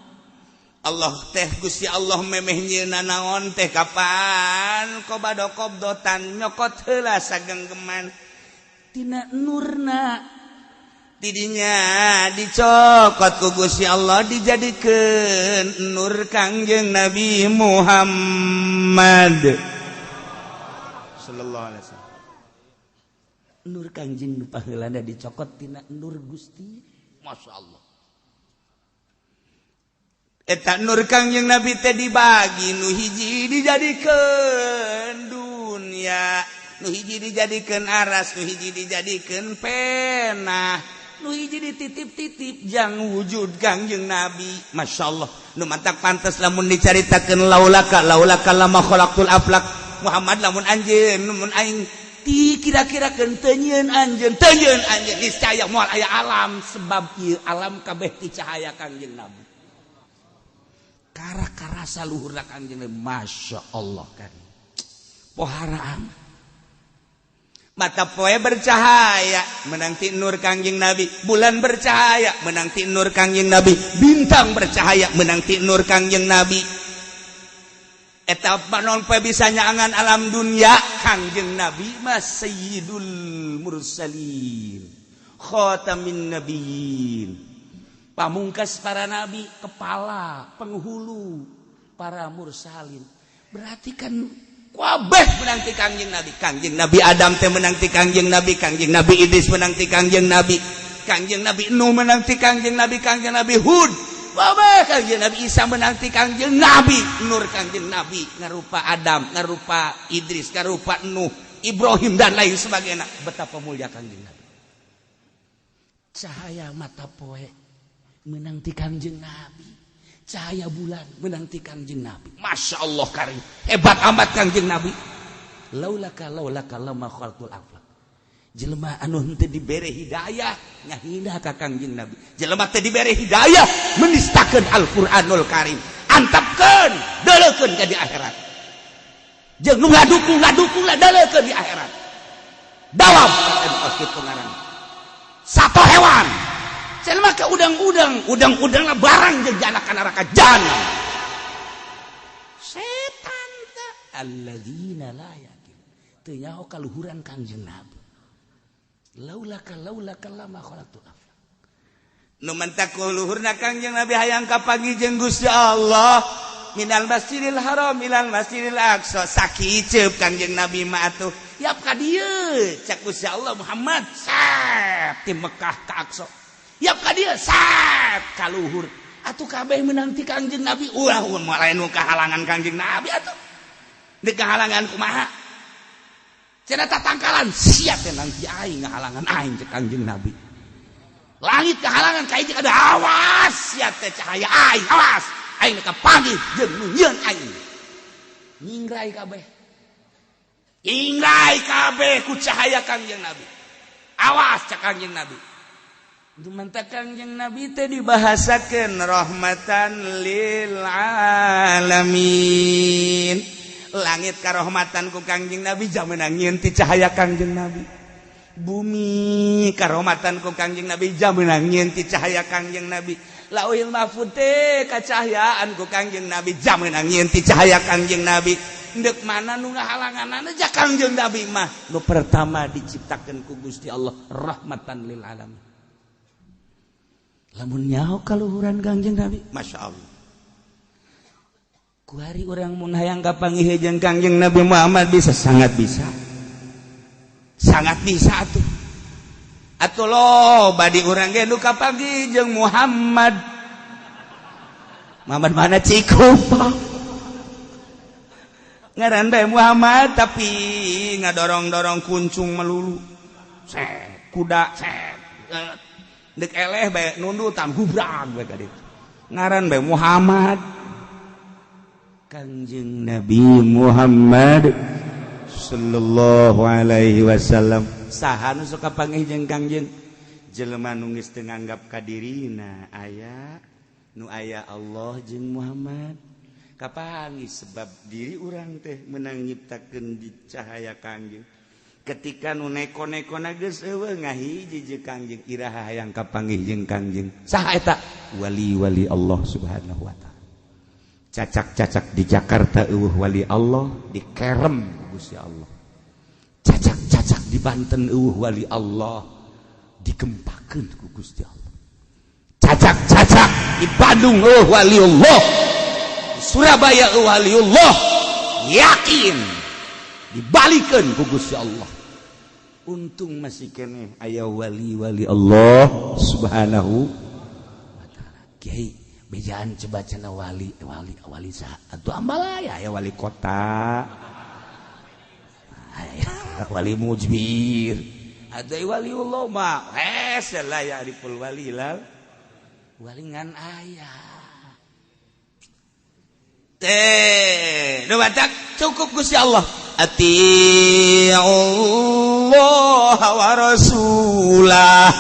Allah teh? Gusti Allah memeh nyieunna naon teh kapan qobado qobdotan, nyokot heula sagenggeman tina nurna. Tidinya dicokot ku Gusti Allah, dijadikeun nur Kangjeng Nabi Muhammad sallallahu alaihi wasallam. Nur Kangjeng nu paheulana dicokot tina nur Gusti. Masya Allah, eta nur Kangjeng Nabi teh dibagi, nu hiji dijadikeun dunia, nu hiji dijadikeun aras, nu hiji dijadikeun pena, nu hiji dititip-titip jang wujud Kangjeng Nabi. Masya Allah, nu mantak pantes lamun dicaritakeun laulaka laulaka lama khalaqtul aflak. Muhammad, lamun anjeun, lamun aing ti kira-kira keun teu nyieun anjeun, teu nyieun anjeun, niscaya moal aya alam, sebab ieu alam kabeh ti cahaya Kangjeng Nabi. Kara karasa luhurna Kangjeng Nabi. Masya Allah kan, pohara amat. Mata poe bercahaya menang ti nur Kangjeng Nabi, bulan bercahaya menang ti nur Kangjeng Nabi, bintang bercahaya menang ti nur Kangjeng Nabi. Eta panon poe bisa nyaangan alam dunia. Kangjeng Nabi mah sayyidul mursalin, khatamin nabiyyin, pamungkas para nabi, kepala penghulu para mursalin. Berarti kan kabeh menang ti Kangjeng Nabi. Kangjeng Nabi Adam teh menang ti Kangjeng Nabi, Kangjeng Nabi Idris menang ti Kangjeng Nabi, Kangjeng Nabi Nuh menang ti Kangjeng Nabi, Kangjeng Nabi Hud kabeh, Kangjeng Nabi Isa menang ti Kangjeng Nabi. Nur Kangjeng Nabi ngarupa Adam, ngarupa Idris, ngarupa Nuh, Ibrahim, dan lain sebagainya. Betapa mulia Kangjeng Nabi. Cahaya mata poe menang ti Kangjeng Nabi, cahaya bulan menang ti Kangjeng Nabi. Masya Allah karim, hebat amat Kangjeng Nabi. Laulaka laulaka lama khalqul aflak. Jelema anu henteu dibere hidayah ngahina ka Kangjeng Nabi, jelema teu dibere hidayah menistakeun Al-Qur'anul Karim, antapkeun, deuleukeun ka di akhirat. Jeung nu ngadukung ngadukung lah, deuleukeun di akhirat. Dawab kos kitu ngaran satu hewan. Jelema ke udang-udang, udang-udang lah barang jeung jana ka neraka jahanam. Setan teh alladzina la yaqil. Teu nyaho kaluhuran Kangjeng Nabi. Laulaka laulaka lama khalaqtu aflak. Nu mantak luhurna Kangjeng Nabi hayang kapanggih jeung Gusti Allah, minal Masjidil Haram ilal Masjidil Aqsa, sakiceup Kangjeng Nabi mah atuh. Yap ka dieu, cak Gusti Allah, Muhammad, sep ti Mekah ka Aqsa. Yap ka dieu, sep ka luhur. Atuh kabeh meunang ti Kangjeng Nabi. Ulah moal lain nu kahalangan Kangjeng Nabi atuh. Di kahalangan kumaha? Cenah tatangkalan siap teh nanti aing ngahalangan aing, cek Kangjeng Nabi. Langit kahalangan ka hiji ada, awas sia teh cahaya aing, awas aing ka panggih jeung nu nyieun aing. Nyingrai kabeh. Nyingrai kabeh ku cahaya Kangjeng Nabi. Awas, cek Kangjeng Nabi. Dumantak Kangjeng Nabi teh dibahasakeun rahmatan lil alamin. Langit karohmatan ku Kangjeng Nabi, jamenang nyieun ti cahaya Kangjeng Nabi. Bumi karohmatan ku Kangjeng Nabi, jamenang nyieun ti cahaya Kangjeng Nabi. Lauhil Mahfud teh kacahayaan ku Kangjeng Nabi, jamenang nyieun ti cahaya Kangjeng Nabi. Ndek mana nu ngahalanganana ja Kangjeng Nabi mah nu pertama diciptakeun ku Gusti Allah rahmatan lil alamin. Lamun nyaho kaluhuran Kangjeng Nabi, Masya Allah. Kuari urang mun hayang kapanggih jeung Kangjeng Nabi Muhammad bisa, sangat bisa. Sangat bisa atuh. Atuh loba di urang ge nu kapanggih jeung Muhammad. Muhammad mana Cikupa. Ngaran bae Muhammad tapi ngadorong-dorong kuncung melulu. Set, kuda set. Dek eleh bae nundutan gubrag bae ka ditu. Ngaran bae Muhammad. Kangjeng Nabi Muhammad sallallahu alaihi wasallam saha nu sok kapanggih jeung Kangjeng? Jelema nu geus teu nganggap ka dirina aya nu aya Allah jeung Muhammad. Kapanggih sebab diri urang teh menang nyiptakeun di cahaya Kangjeng. Ketika nu neko-nekona geus eueuh ngahiji jeung Kangjeng, iraha hayang kapanggih jeung Kangjeng? Saha eta? Wali-wali Allah Subhanahu wa taala. Cacak-cacak di Jakarta eueuh wali Allah dikerem Gusti Allah. Cacak-cacak di Banten eueuh wali Allah digempakeun ku Gusti Allah. Cacak-cacak di Bandung eueuh wali Allah, di Surabaya eueuh wali Allah, yakin dibalikeun ku Gusti Allah. Untung masih keneh aya wali-wali Allah Subhanahu wa taala. Kiai bejaan coba cenah wali wali wali saha atuh ambalaya aya wali kota, aya wali mujbir, ada waliullah mah hese la ya'riful wali lal wali ngan aya teh nu batak cukup Gusti Allah. Atiullah wa rasulah,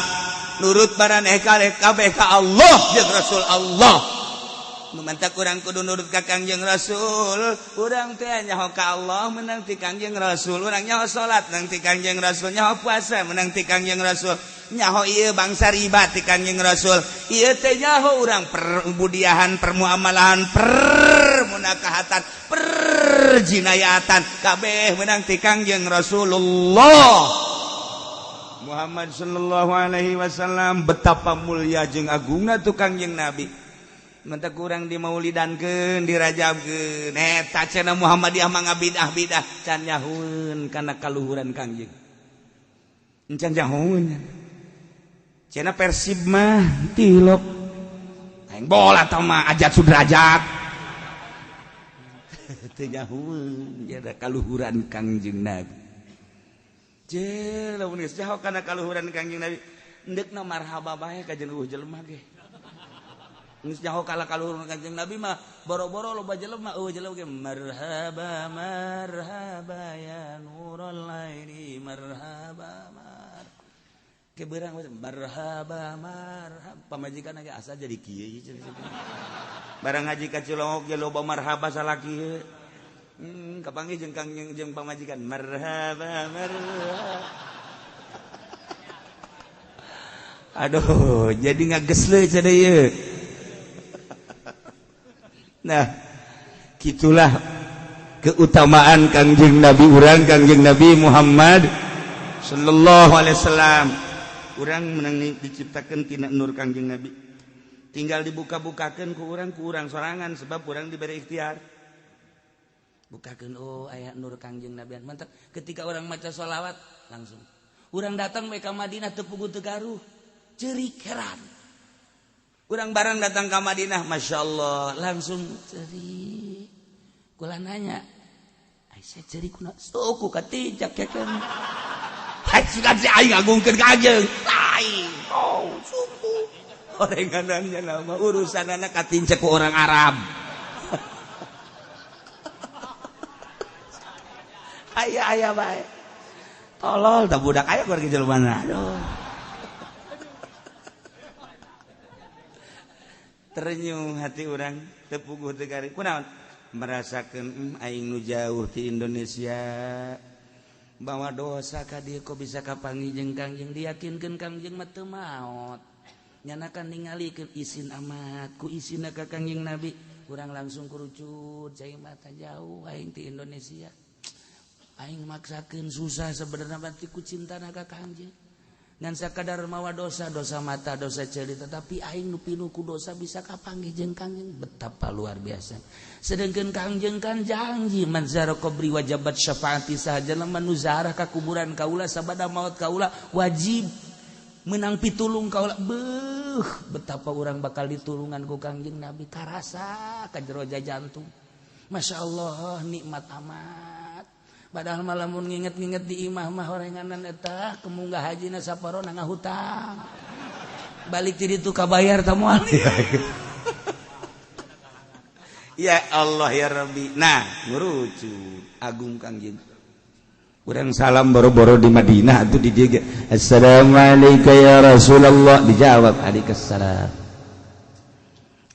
nurut maraneh kabeh ka Allah jeung Rasul Allah. Nu mantak urang kudu nurut ka Kangjeng Rasul. Urang teh nyaho ka Allah menang ti Kangjeng Rasul, urang nyaho salat menang ti Kangjeng Rasul, nyaho puasa menang ti Kangjeng Rasul, nyaho ieu bangsa riba ti Kangjeng Rasul. Ieu teh nyaho urang perbudiahan, permuamalahan, permunakahatan, perjinayatan kabeh menang ti Kangjeng Rasulullah Muhammad sallallahu alaihi wasallam. Betapa mulia jeung agungna tu Kangjeng Nabi. Mentak kurang dimaulidankeun, dirajabkeun eta cenah Muhammadiyah mah ngabidah-bidah, can nyahueun kana kaluhuran Kangjeng. Can nyahueun cenah Persib mah tilok aing bola tah mah Ajat Sudrajat. Teu nyahueun jada kaluhuran Kangjeng Nabi. Je lamun geus jaho kana kaluhuran Kangjeng Nabi endekna marhaba bae ka jeung eueuh jelema ge. Geus nyaho kala kaluhuran Kangjeng Nabi mah boro-boro loba jelema eueuh jelema ge marhaba marhaba ya nurul aini marhaba mar. Ke beurang marhaba marhaba pamajikan ge asa jadi kieu ieu. Barang ngaji ka Cilongok ge loba marhaba salaki. Kapanggih jeung Kangjeng jeung pamajikan marhaba marhaba. Aduh, jadi ngagesle cenah ieu. Nah, gitulah keutamaan Kangjeng Nabi urang, Kangjeng Nabi Muhammad sallallahu alaihi wasallam. Urang menang diciptakeun tina nur Kangjeng Nabi. Tinggal dibuka-bukakeun ku urang sorangan sebab urang diberi ikhtiar. Bukakeun oh aya nur Kangjeng Nabi. Mantap ketika orang maca sholawat langsung. Urang datang bae ka Madinah teu puguh teu garuh. Ceurik heran. Urang barang datang ke Madinah, Masya Allah, langsung ceri. Kula nanya, Aisyah ceri kuna, suku katijak ya kan. Hai sudah si aing agungkeun ka anjeun. Lain, oh suku. Orenganannya nama urusan anak katincak ku orang Arab. Aya aya bae. Tolol tah budak aya keur jelema. Aduh. Terenyuh hati orang tepuguh tegari kunaon merasakeun aing nu jauh ti Indonesia bawa dosa ka dieu kok bisa kapanggih jeung Kangjeng, diyakinkeun Kangjeng mah teu maot nyanakan ningalikeun isin amat ku isinna ka Kangjeng Nabi. Urang langsung kerucut cai mata jauh aing ti Indonesia. Aing maksakeun susah sebenarnya berarti ku cintana ka Kangjeng. Ngan sakadar mawa dosa, dosa mata, dosa ceuli, tetapi aing nu pinuh ku dosa bisa kapanggih jeung Kangjeng. Betapa luar biasa. Sedangkan Kangjeng kan janji man zara qabri wajabat syafaati sahaja lamun nu zarah ka kuburan kaula sabada maut kaula wajib menang pitulung kaula. Beuh, betapa urang bakal ditulungan ku Kangjeng Nabi karasa ka jero jantung. Masya Allah nikmat amat. Padahal malamun nginget-nginget di imah mah horenganan eta kemunggah hajina saparona ngahutang. Balik ti ditu kabayar ta moal. Ya Allah ya Rabbi. Nah, ngurucu agung Kangjeng. Urang salam boro-boro di Madinah atuh di dieu ge. Assalamualaikum ya Rasulullah. Dijawab alaikumsalam.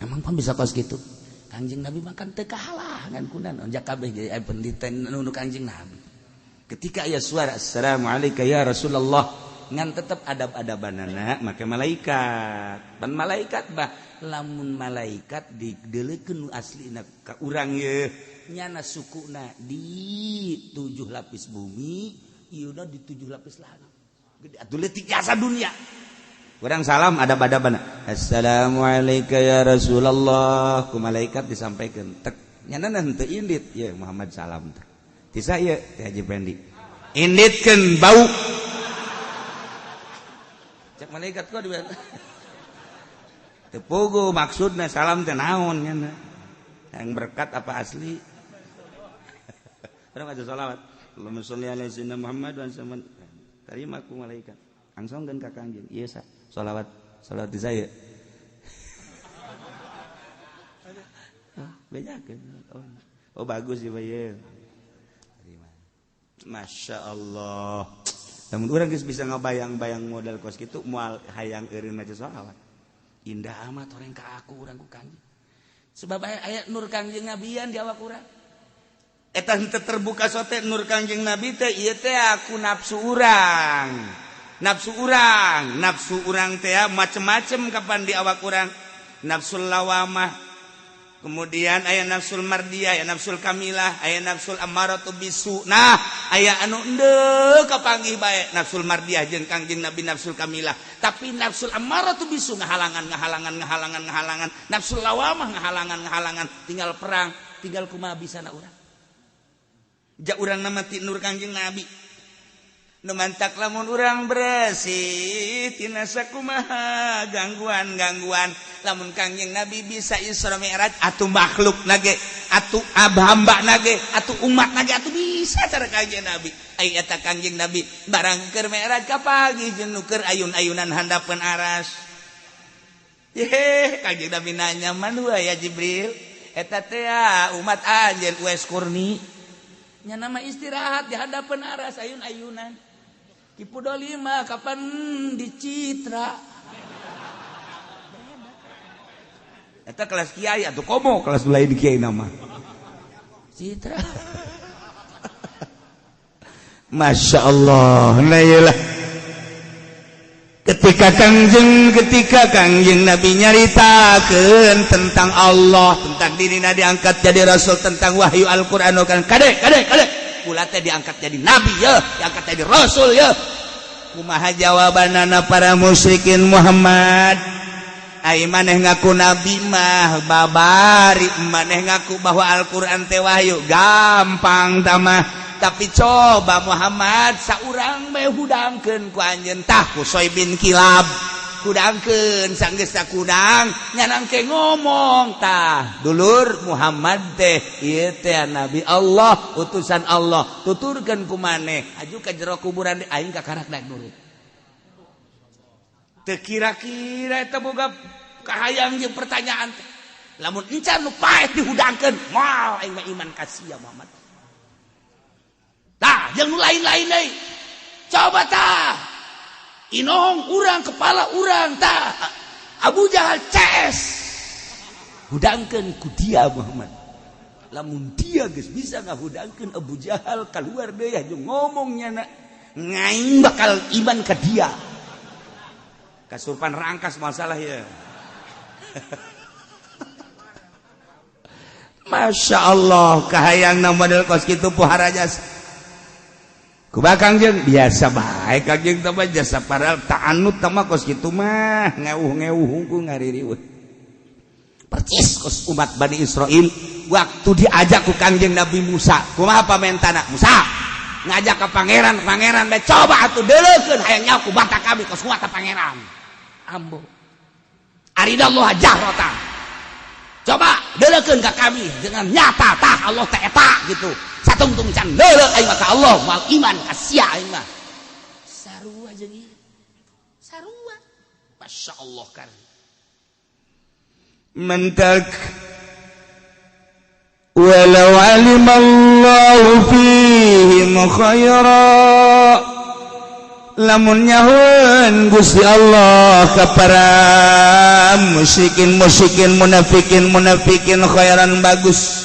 Emang pan bisa kos kitu? Kangjeng Nabi makan teu kahalangan kunan onjak kabeh ge pendeta nu Kangjeng Nabi. Ketika aya suara assalamualaikum ya Rasulullah ngan tetep adab-adabanana make malaikat. Pan malaikat bah lamun malaikat dideulekeun nu aslina ka urang ye nyana sukuna di 7 lapis bumi, ieuna di 7 lapis langit. Gede atuh leutik jasa dunia. Urang salam adab-adabana. Assalamualaikum ya Rasulullah. Ku malaikat disampaikan. Tek nyana henteu indit ya Muhammad salam teh. Tisa ieu teh Haji Pendi. Inditkeun bau. Cek malaikat kok di teu pugu maksudna salam teh naon nyana. Yang berkat apa asli? Urang aja salawat. Allahumma sholli ala sayyidina Muhammad wa sallam. Terima ku malaikat. Langsung ka Kangjeng. Ieu sa salawat salawat di saya. Bejakeun. Oh bagus ieu ye. Terima. Masya Allah. Lamun urang geus bisa ngabayang-bayang modal kos kitu moal hayang eureun maca salawat. Indah amat orang ka aku urang ku Kangjeng. Sebab aya nur Kangjeng Nabian di awak urang. Eta henteu terbuka sote nur Kangjeng Nabi teh ieu teh aku nafsu urang. Nafsu urang teh macem-macem kapan di awak urang. Nafsul lawamah, kemudian aya nafsul mardiyah, aya nafsul kamilah, aya nafsul amaratu bisu. Nah, aya anu endeu kapanggih bae nafsul mardiyah jeung Kangjeng Nabi nafsul kamilah. Tapi nafsul amaratu bisu ngahalangan ngahalangan ngahalangan ngahalangan. Nafsul lawamah ngahalangan ngahalangan, tinggal perang, tinggal kumaha bisana urang. Ja urang nama ti nur Kangjeng Nabi. Nu mantak lamun urang bersih tina sakumaha gangguan-gangguan lamun Kangjeng Nabi bisa Isra Mi'raj atuh makhluk nage atuh hamba nage atuh umat nage atuh bisa cara Kangjeng Nabi. Ai eta Kangjeng Nabi barang keur Mi'raj kapagi jeung nu keur ayun-ayunan handapeun aras. Yeh Kangjeng Nabi nanya manua ya Jibril eta teh umat anjeun Uwais Qurni nya nama istirahat di hadapan aras ayun-ayunan. Ki Pudoli mah kapan dicitra. Eta kelas kiai atuh komo kelas lain kiai nama. Citra. Masya Allah. Nah iyalah. Ketika Kangjeng Nabi nyaritakeun tentang Allah, tentang dirina diangkat jadi rasul, tentang wahyu Al-Qur'an kan kade kade kade kula teh diangkat jadi nabi ya, diangkat jadi rasul ya. Kumaha jawabanana para musyrikin Muhammad? Ai maneh ngaku nabi mah babari, maneh ngaku bahwa Al-Qur'an teh wahyu, gampang tamah. Tapi coba Muhammad saurang bae hudangkeun ku anjeun tah ku Qushay bin Kilab. Hudangkeun sanggeus sakudang nyanang ke ngomong tah dulur Muhammad teh ieu teh nabi Allah utusan Allah tuturkeun ku maneh aju ka jero kuburan aing kakarak daek nurut. Teu kira-kira eta boga kahayang jeung pertanyaan teh. Lamun encan nu paeh dihudangkeun moal aing mah iman ka sia Muhammad. Tah jeung nu lain-lain deui. Coba tah inohong urang kepala urang tah Abu Jahal CS hudangkeun ku dia Muhammad. Lamun dia geus bisa ngahudangkeun Abu Jahal keluar deui jeung ngomong nyana ngaing bakal iman ka dia. Kasurpan rangkas masalah ya. Masya Allah kahayang na model kos kitu pohara jasa. Kumaha Kangjeng biasa bae Kangjeng teh mah jasa padahal ta'anut teh mah kos kitu mah ngeuh-ngeuh hungkul ngaririweuh. Percis kos umat Bani Israil waktu diajak ku Kangjeng Nabi Musa. Kumaha pamentana? Musa ngajak ke pangeran, pangeran bae coba atuh deuleukeun hayang nyaho ku bata kami kos kuat pangeran. Ambo. Aridallah jahratan. Coba deuleukeun ka kami dengan nyata tah Allah teh eta gitu. Satungtung can deuleu aing mah ka Allah moal iman ka sia aing mah. Sarua jeung ieu. Sarua. Masyaallah kan. Mentak walau alimallahu fihim khaira lamun nyahueun Gusti Allah ka para musyrikin musyrikin munafikin munafikin khairan bagus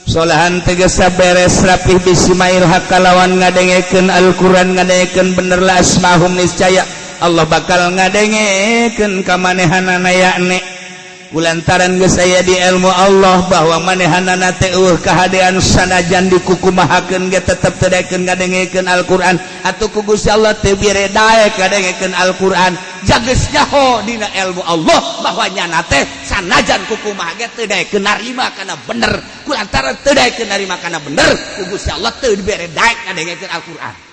solahan tegesa beres rapih bisimail hak kalawan ngadengekeun Al-Qur'an ngadengekeun bener la asmahum niscaya Allah bakal ngadengekeun ka manehanana yakni kulantaran geus aya di ilmu Allah bahwa manehanana teh eueuh kahadean sanajan dikukumahakeun ge tetep teu daekeun ngadengekeun Al-Qur'an atuh ku Gusti Allah teu bere daek ngadengekeun Al-Qur'an jageus nyaho dina ilmu Allah bahwa nyana teh sanajan kukumaha ge teu daekeun narima kana bener kulantaran teu daekeun narima kana bener ku Gusti Allah teu dibere daek ngadengekeun Al-Qur'an.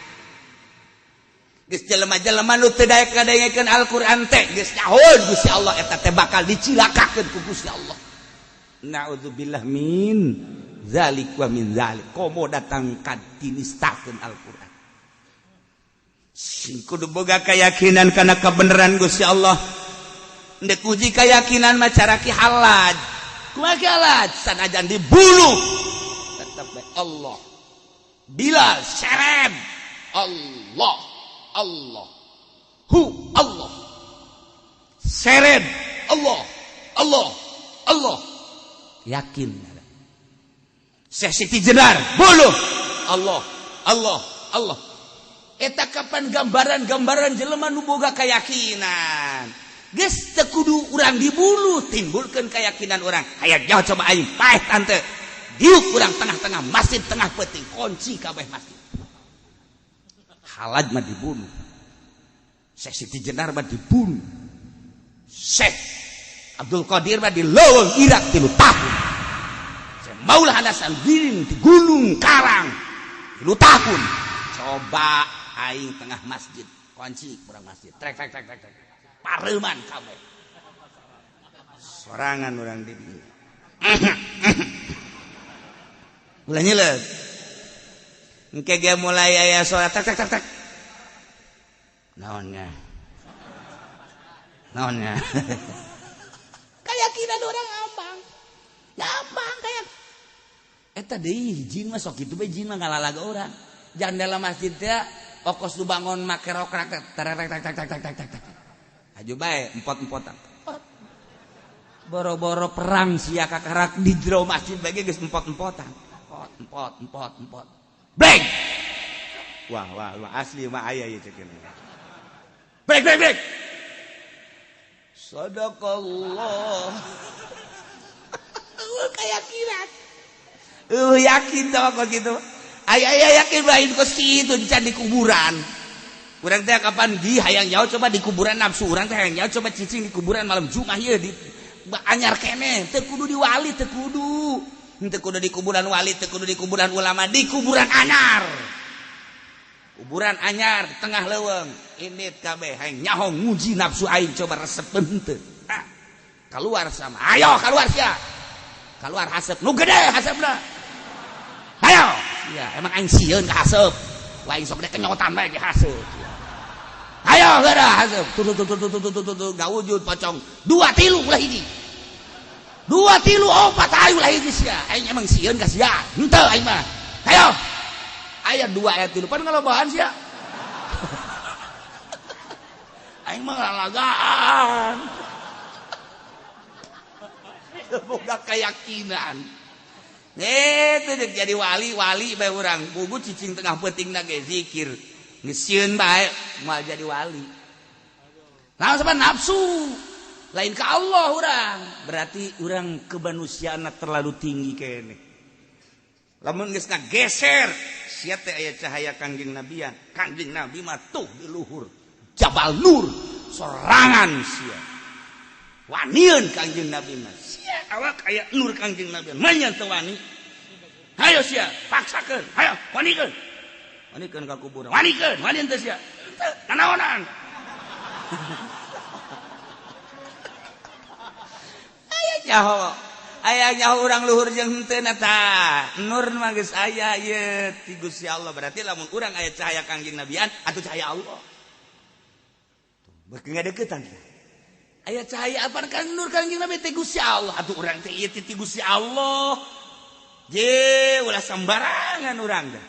Geus jelema-jelema nu teu daek ngadengekeun Al-Qur'an teh geus nyaho Gusti Allah eta teh bakal dicilakakeun ku Gusti Allah. Naudzubillah min zalik wa min zalik. Komo datang ka dinistakeun Al-Qur'an. Sing kudu boga keyakinan kana kebenaran Gusti Allah. Ndek uji keyakinan mah cara Ki Halaj. Kumaha Ki Halaj? Sanajan dibunuh tetep bae Allah. Bilal serem Allah. Allah hu Allah seren Allah Allah Allah yakin. Syekh Siti Jenar buluh Allah Allah Allah. Eta kapan gambaran-gambaran jelema nu boga keyakinan geus teu kudu urang dibunuh timbulkeun keyakinan urang. Hayang jauh coba aing paeh tante diuk urang tengah-tengah masjid tengah peuting kunci kabeh masjid. Halaj mah dibunuh, Syekh Siti Jenar mah dibunuh, Syekh Abdul Qadir mah di leuweung Irak 3 tahun, Syekh Maulana Hasanuddin di Gunung Karang 3 tahun. Coba aing tengah masjid kunci kurang masjid trek trek trek trek trek pareuman kabeh sorangan urang di dieu ulah nyileut. Engke ge mulai aya suara tak tak tak tak. Naonnya? Naonnya? Keyakinan orang gampang. Gampang kayak eta deui jin mah sok kitu bae jin mah ngalalaga urang. Jandela masjid teh okos nu bangun make rokrak tak tak tak tak tak tak tak tak. Aju bae empot-empotan. Boro-boro perang sia kakarak di jero masjid bae geus empot-empotan. Empot empot empot empot. Breng. Wah wah wah asli mah aya ieu cek ini. Breng breng breng. Sadaqallah. Keyakinan. Yakin sama kos gitu. Aya aya yakin lain kos kitu can di kuburan. Urang teh kapan di hayang jauh coba di kuburan nafsu urang teh hayang jauh coba cicing di kuburan malam Jumat ieu di anyar keneh teu kudu di wali teu kudu. Teu kudu di kuburan wali, teu kudu di kuburan ulama, di kuburan anyar. Kuburan anyar tengah leuweung. Indit kabeh hayang nyaho nguji nafsu aing coba resep henteu. Ah, keluar sama. Ayo keluar sia. Keluar haseup nu gede haseupna. Ayo. Sia, emang aing sieun ka haseup. Wah aing sok dek kenyotan bae ge haseup. Ayo geura haseup. Tuh tuh tuh tuh tuh tuh tuh gak wujud pocong. 2 3 ulah hiji. 2 3 4 ayo ulah hiji sia. Aing emang sieun ka sia. Henteu aing mah. Ayo. Aya 2 ayat 3 pan ngalobahan sia. Aing mah lalagaan. Boga keyakinan. Itu jadi wali-wali bae urang. Bugu cicing tengah peuting ge zikir. Geus sieun bae moal jadi wali. Langsung sama nafsu. Lain ka Allah urang. Berarti urang kemanusiaan terlalu tinggi kene. Lamun geus ngageser sia teh aya cahaya Kangjeng Nabian. Kangjeng Nabi mah tuh di luhur Jabal Nur sorangan sia. Wanian Kangjeng Nabi mah. Sia awak aya nur Kangjeng Nabi. Manya teu wani. Hayo sia, paksakeun. Hayo wanikeun. Wanikeun ka kuburan. Wanikeun, wani teu sia. Teu nanaonan. Aya nyaho. Aya nyaho urang luhur jeung henteu tah. Nur mah geus aya ieu ti Gusti Allah. Berarti lamun urang aya cahaya Kangjeng Nabian atuh cahaya Allah. Beuki ngadeukeutan teh. Aya cahaya apa kan nur Kangjeng Nabi teh Gusti Allah. Atuh urang teh ieu ti Gusti Allah. Je ulah sembarangan urang teh.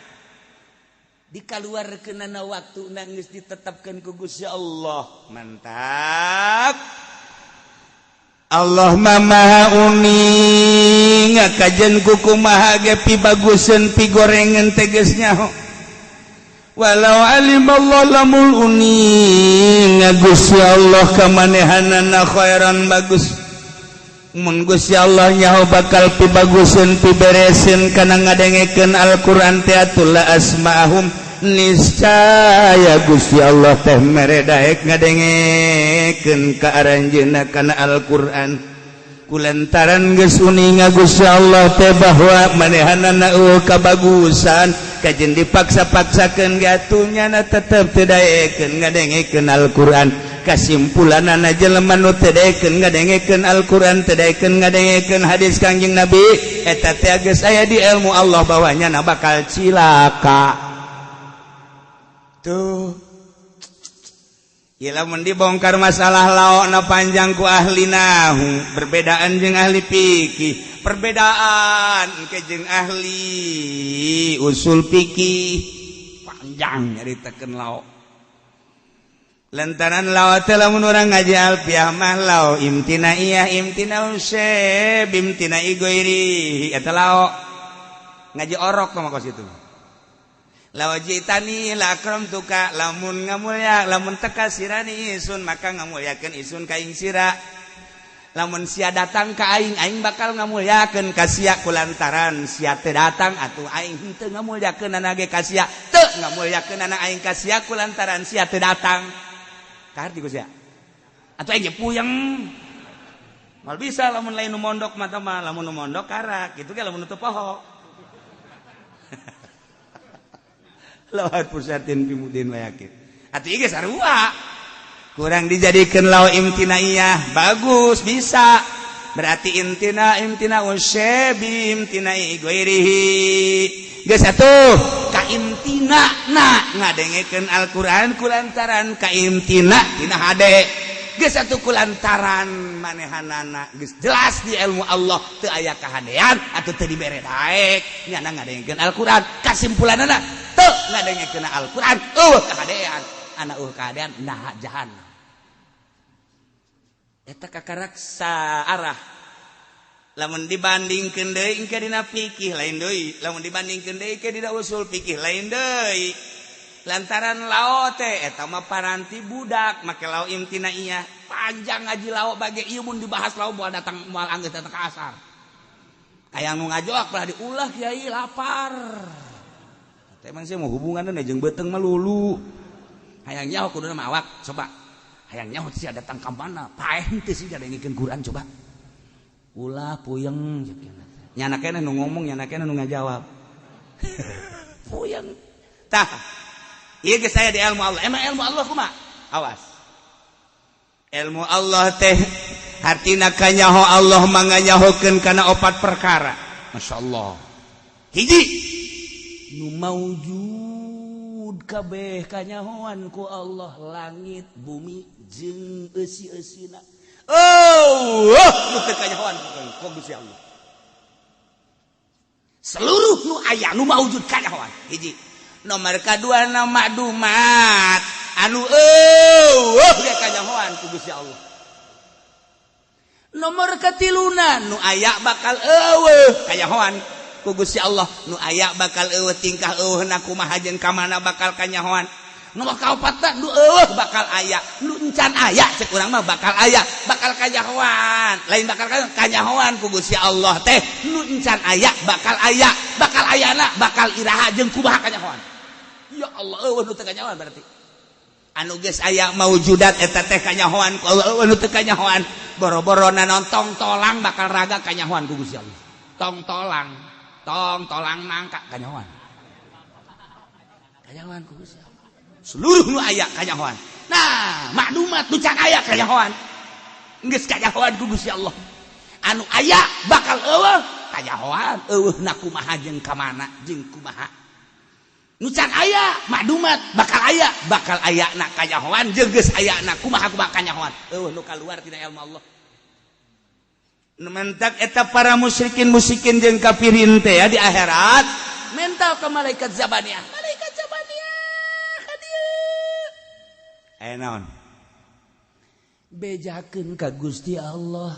Dikaluarkeunana waktuna geus ditetapkeun ku Gusti Allah. Mantap. Allah maha uning ngakajen ku kumaha ge pibaguseun pigorengan teges nyaho. Walau alimallahu lamul uning Gusti Allah kamanehanana khairan bagus. Mun Gusti Allah nyaho bakal pibaguseun pibereseun kana ngadengekeun Al-Qur'an teh atuh la asma'ahum niscaya Gusti Allah teh mere daek ngadengekeun ka aranjeunna kana Al-Qur'an. Kulantaran geus uninga Gusti Allah teh bahwa manehanana eueuh kabagusan kajen dipaksa-paksakeun ge atuh nyana tetep teu daekeun ngadengekeun Al-Qur'an. Kasimpulanana jelema nu teu daekeun ngadengekeun Al-Qur'an teu daekeun ngadengekeun hadis Kangjeng Nabi eta teh geus aya di ilmu Allah bahwa nyana bakal cilaka. Tuh ieu lamun dibongkar masalah laokna panjang ku ahli nahu, perbedaan jeung ahli fikih, perbedaan ke jeung ahli usul fikih, panjang nyaritakeun laok. Lantaran laok teh lamun urang ngaji alfiah mah lao imtina iyah imtina useb imtina igoiri eta laok. Ngaji orok mah kos itu. Lawajitani la akramtuka lamun ngamulya lamun teka sirani isun maka ngamulyakeun isun ka ing sira. Lamun sia datang ka aing aing bakal ngamulyakeun ka sia kulantaran sia teu datang atuh aing henteu ngamulyakeunana ge ka sia teu ngamulyakeunana aing ka sia kulantaran sia teu datang. Kaharti ku sia. Atuh aing ge puyeng. Mal bisa lamun lain nu mondok mah teh mah lamun nu mondok karak kitu ge lamun nu teu poho. Lawat pusatin pimudin layakin. Atuh ieu ge sarua. Kurang dijadikan law imtinaiyah bagus bisa. Berarti imtina imtina usyebi imtinai ghairihi. Geus atuh ka imtina na ngadengekeun Al-Qur'an kulantaran ka imtina tina hade. Geus atuh kulantaran manehanana geus jelas di ilmu Allah teu aya kahadean atuh teu dibere daek nyana ngadengekeun Al-Qur'an kasimpulanana teu ngadengekeun Al-Qur'an eueuh kahadean anak eueuh kahadean nah jahanam eta kakarak saarah. Lamun dibandingkeun deui engke dina fikih lain deui, lamun dibandingkeun deui engke dina usul fikih lain deui. Lantaran lao teh eta mah paranti budak make lao imtina iya panjang ngaji lao bage ieu mun dibahas lao moal datang moal anggeus datang ka asar. Hayang nu ngajok lah diulah kiai lapar. Teh emang sih mau hubunganna jeung beuteung mah lulu. Hayang nyaho kuduna mah awak coba. Hayang nyaho sia datang ka mana paeh teu sih ngadengekeun Quran coba. Ulah puyeng nyana keneh nu ngomong nyana keneh nu ngajawab. Puyeng. Tah ieu geus aya di ilmu Allah. Emang ilmu Allah kumaha? Awas. Ilmu Allah teh hartina kanyaho Allah manganyahokeun kana opat perkara. Masyaallah. Hiji nu maujud kabeh kanyahoan ku Allah langit bumi jeung eusi-eusina. Oh, nu teu kanyahoan ku Gusti Allah. Seluruh nu aya nu maujud kanyahoan. Hiji. Nomor kadua na makdumat anu eueuh ge kanyahoan ku Gusti Allah. Nomor katiluna nu aya bakal eueuh kanyahoan ku Gusti Allah. Nu aya bakal eueuh tingkah eueuhna kumaha jeung ka mana bakal kanyahoan. Nu kaopatna nu eueuh bakal aya, nu encan aya, cek urang mah bakal aya, bakal kanyahoan. Lain bakal kanyahoan ku Gusti Allah teh, nu encan aya bakal aya, bakal ayana bakal iraha jeung kumaha kanyahoan. Ya Allah, eueuh nu teu kanyahoan berarti. Anu geus aya maujudat eta teh kanyahoan ku Allah, eueuh nu teu kanyahoan. Boro-boro nanon tong tolang bakal raga kanyahoan ku Gusti Allah. Tong tolang, tong tolang nangka kanyahoan. Kanyahoan ku Gusti Allah. Seluruh nu aya kanyahoan. Nah, maklumat nu can aya kanyahoan. Geus kanyahoan ku Gusti Allah. Anu aya bakal eueuh kanyahoan, eueuh na kumaha jeung ka mana jeung kumaha. Nu can aya maklumat bakal aya na kanyahoan jeung geus aya na kumaha kumaha kanyahoan. Eueuh nu kaluar tina ilmu Allah. Nu mentak eta para musyrikin musyrikin jeung kafirin teh ya di akhirat mental ke malaikat zabaniyah. Malaikat zabaniyah ka dieu. Aya naon? Bejakeun ka Gusti Allah,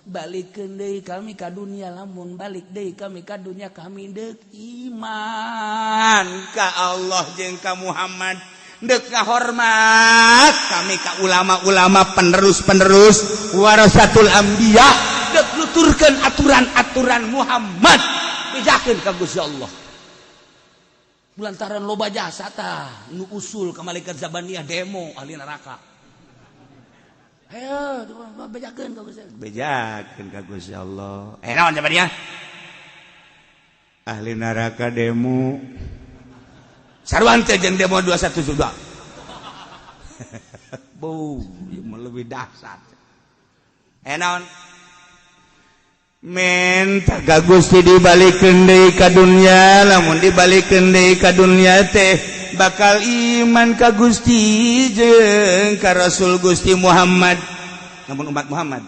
balikeun deui kami ka dunia, lamun balik deui kami ka dunia kami deuk iman ka Allah jeung ka Muhammad, deuk ngahormat kami ka ulama-ulama penerus-penerus warasatul anbiya, deuk nuturkeun aturan-aturan Muhammad. Bejakeun ka Gusti Allah. Lantaran loba jasa tah nu usul ka malaikat zabaniyah demo ahli neraka. Ayo bejakeun ka Gusti Allah. Bejakeun ka Gusti Allah. Eh naon zabaniyah? Ahli neraka demo. Saruan teh jeung demo 212. Beuh, ieu mah leuwih dahsyat. Eh naon? Menta ka Gusti dibalikeun deui ka dunya, lamun dibalikeun deui ka dunya teh bakal iman ka Gusti jeung ka Rasul Gusti Muhammad, namun umat Muhammad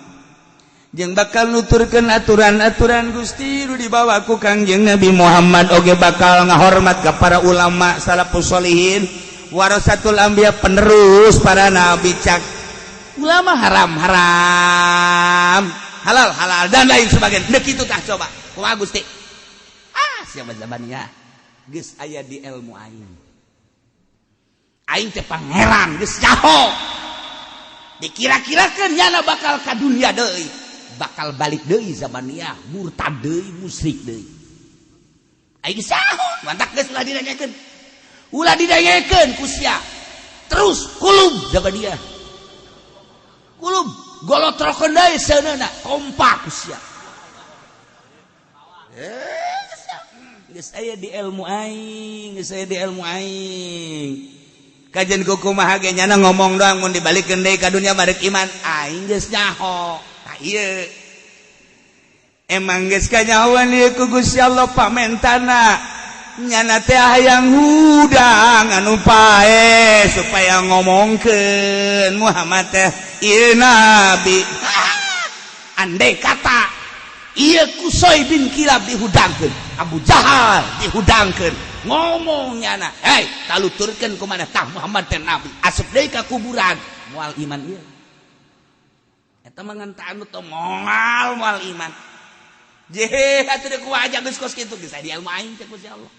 jeung bakal nuturkeun aturan-aturan Gusti nu dibawa ku Kangjeng Nabi Muhammad, oge bakal ngahormat ka para ulama salafus sholihin warasatul anbiya penerus para nabi. Cak ulama haram haram, halal halal, dan lain sebagainya. Dek itu tah coba kumaha Gusti? Ah, siapa zabannya geus aya di ilmu aing, aing teh pangeran geus nyaho. Dikira-kirakeun nyana bakal ka dunia deui, bakal balik deui zabaniyah, murtad deui, musyrik deui. Aing geus nyaho, mantak geus ulah didengekeun, ulah didengekeun ku sia. Terus kulub zabaniyah, kulub golotrokeun deui seuneuna, kompak ku sia. Eh, geus aya di ilmu aing, geus aya di ilmu aing. Kajian kumaha ge nyana ngomong doang, mun dibalikeun deui ka dunia barek iman, aing geus nyaho. Tah ieu emang geus kanyahoan ieu ku Gusti Allah pamentana. Nyana teh hayang hudang anu pae supaya ngomongkeun Muhammad teh ieu nabi. Andai kata ieu Kusoi bin Kilab dihudangkeun, Abu Jahal dihudangkeun, ngomong nyana, "Hei, taluturkeun ku maneh tah Muhammad teh nabi," asup deui ka kuburan moal iman ieu. Eta mah ngan anu teh moal moal iman. Jehe atuh deuk wajah geus kos kitu geus aya di ilmu aing teh Gusti Allah.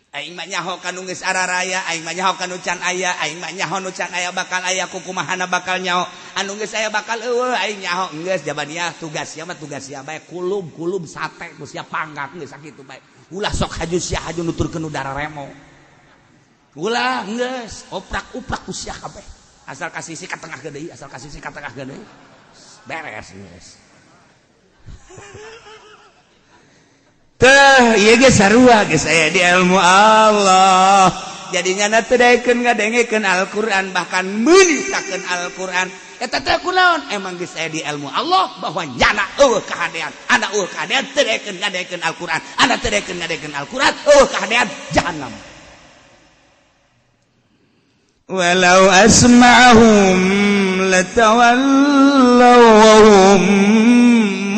Aing mah nyaho kanu geus araraya, aing mah nyaho kanu can aya, aing mah nyaho nu can aya bakal aya, kukumahana bakal nyaho, anu geus aya bakal eueuh aing nyaho. Geus jabaniyah tugas sia mah, tugas sia bae kulub kulub sate ku sia pangkat geus sakitu bae. Ulah sok haju sia haju nuturkeun udara remo. Ulah geus oprak-uprak ku sia kabeh. Asal ka sisi ka tengah deui, asal ka sisi ka tengah deui. Beres geus. Teh, ieu ge sarua geus aya di ilmu Allah. Jadinya na teu daekeun ngadengekeun Al-Qur'an, bahkan meunisakeun Al-Qur'an. Eta teh kunaon? Emang geus aya di ilmu Allah bahwa nyana eueuh kahadean. Ana eueuh kahadean teu daekeun ngadengekeun Al-Qur'an. Ana teu daekeun ngadengekeun Al-Qur'an, eueuh kahadean jahannam. Walau asma'ahum latawallaw wa hum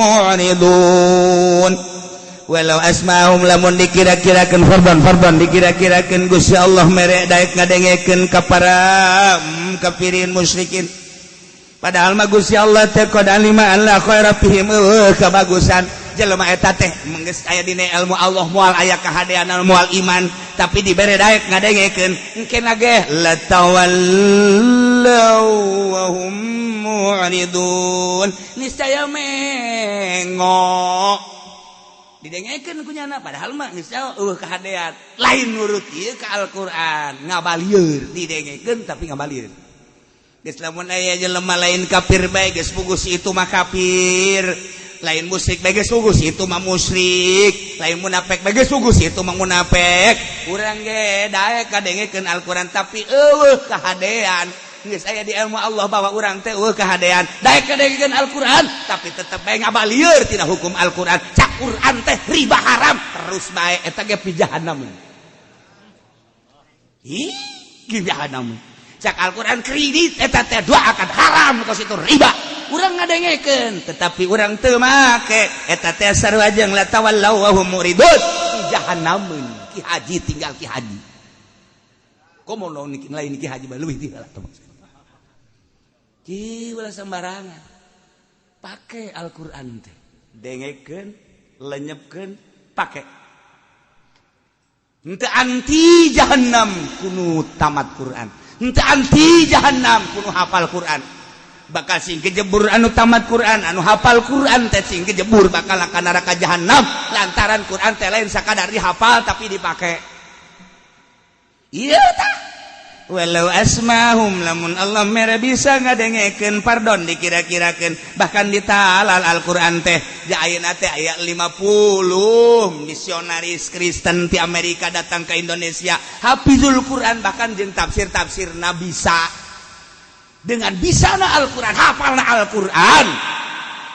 mu'ridun. Walau asma'ahum lamun dikira-kirakeun fardan dikira-kirakeun Gusti Allah mere daek ngadengekeun ka para kafirin musyrikin. Padahal mah Gusti Allah teh qad alima alla khaira fihim, eueuh kabagusan. Jelema eta teh geus aya dina ilmu Allah, moal aya kahadean, moal iman, tapi dibere daek ngadengekeun engkena ge latawallaw wa hum mu'ridun, niscaya mengo didengekeun ku nyana, padahal mah geus euweuh kahadean, lain nurut ieu ka Al-Qur'an, ngabalieur. Didengekeun tapi ngabalieur. Geus lamun aya jelema lain kafir bae, geus pugus itu mah kafir, lain musyrik bae, geus pugus itu mah musyrik, lain munafik bae, geus pugus itu mah munafik. Urang ge daek kadengekeun Al-Qur'an tapi euweuh kahadean. Geus aya di ilmu Allah bahwa urang teh euweuh kahadean, daek kadengekeun Al-Qur'an tapi tetep bae ngabalieur tina hukum Al-Qur'an. Cak Qur'an teh riba haram, terus bae, eta ge pi jahanam. Ih, jahanam. Cak Al-Qur'an kredit eta teh dua akad haram, kos itu riba. Urang ngadengekeun tetapi urang teu make, eta teh sarua jeung latawallaw wa hum muridun, jahanam. Ki Haji tinggal Ki Haji komo lain Ki Haji leuwih ti heula. Ki ulah sembarangan pakai Al-Qur'an teh, dengekeun, lenyepkeun, pake. Henteu anti jahannam kunu tamat Quran, henteu anti jahannam kunu hafal Quran. Bakal sing kejebur anu tamat Quran, anu hafal Quran teh sing kejebur bakal ka neraka jahannam, lantaran Quran teh lain sakadar dihafal tapi dipake. Iya tah, walau asmahum, lamun Allah mere bisa ngadengekeun, pardon, dikira-kirakeun, bahkan ditalal Al-Qur'an teh. Ja ayeuna teh aya 50 misionaris Kristen di Amerika datang ke Indonesia, hafizul Quran, bahkan jeung tafsir-tafsirna bisa. Dengan bisana Al-Quran, hafalna Al-Quran,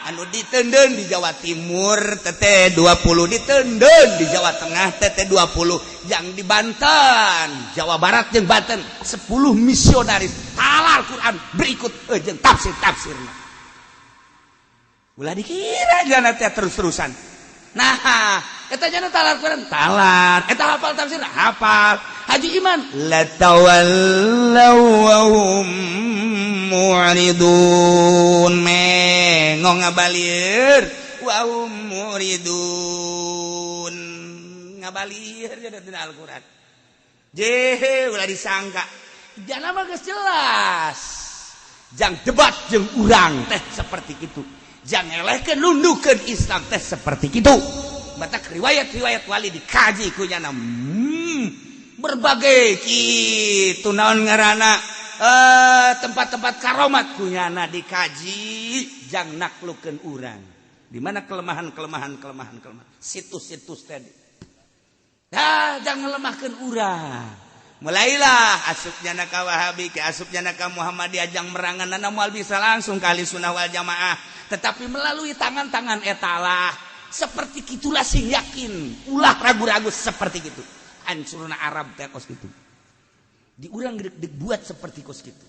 anu ditenden di Jawa Timur tete 20, ditenden di Jawa Tengah tete 20, yang di Banten, Jawa Barat jeung Banten 10 misionaris halal Quran berikut jeung tafsir-tafsirna. Ulah dikira jana teh terus-terusan. Nah, eta jana talar Quran talar, eta hafal tafsir hafal. Haji Iman latawallaw wa hum mu'ridun, mengong ngabalir, wa hum mu'ridun, ngabalir jadi tina Al-Qur'an. Jehe, ulah disangka jana mah geus jelas. Jang debat jeung urang teh seperti itu, jang elehkeun nundukeun Islam teh seperti itu. Batak riwayat-riwayat wali dikaji ku nyana, berbagai kitu naon ngaranna, tempat-tempat karomat kunyana dikaji jang naklukeun urang di mana kelemahan-kelemahan, kelemahan, kelemahan, situs-situs tadi. Dah, jangan lemahkeun urang. Mulailah asupnya naka Wahabi ke asupnya naka Muhammadiyah jang merangan nana moal bisa langsung kali sunnah wal jamaah, tetapi melalui tangan-tangan etalah. Seperti itulah sing yakin, ulah ragu-ragu. Seperti gitu hancurna Arab teh kos gitu, di urang dibuat seperti kos gitu.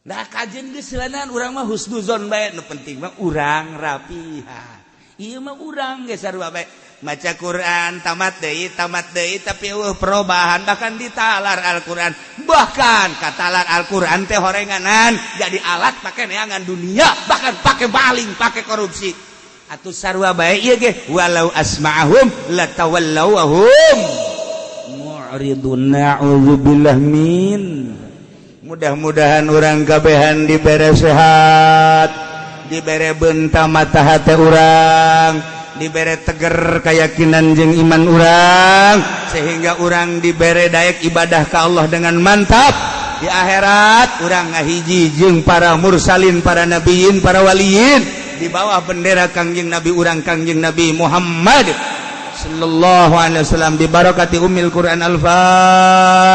Nah, kajian geus selanan urang mah husnuzon bae, nu penting mah urang rapihan. Ieu mah urang geus sarua bae, maca Quran tamat deui, tamat deui, tapi euweuh perubahan. Bahkan ditalar Al-Quran, bahkan katalar Al-Quran teh horenganan jadi alat pakai neangan dunia, bahkan pakai maling, pakai korupsi. Atuh sarua bae ieu ge, walau asma'ahum latawallaw wa hum mu'ridun, na'udzubillah min. Mudah-mudahan urang kabehan dibere sehat, dibere benta mata hati urang, dibere teger keyakinan jeung iman urang, sehingga urang dibere daek ibadah ke Allah dengan mantap. Di akhirat urang ngahiji jeung para mursalin, para nabiyin, para waliyin di bawah bendera Kangjeng Nabi urang, Kangjeng Nabi Muhammad sallallahu alaihi wasallam, bi barakati ummil Quran. Al-Fatihah.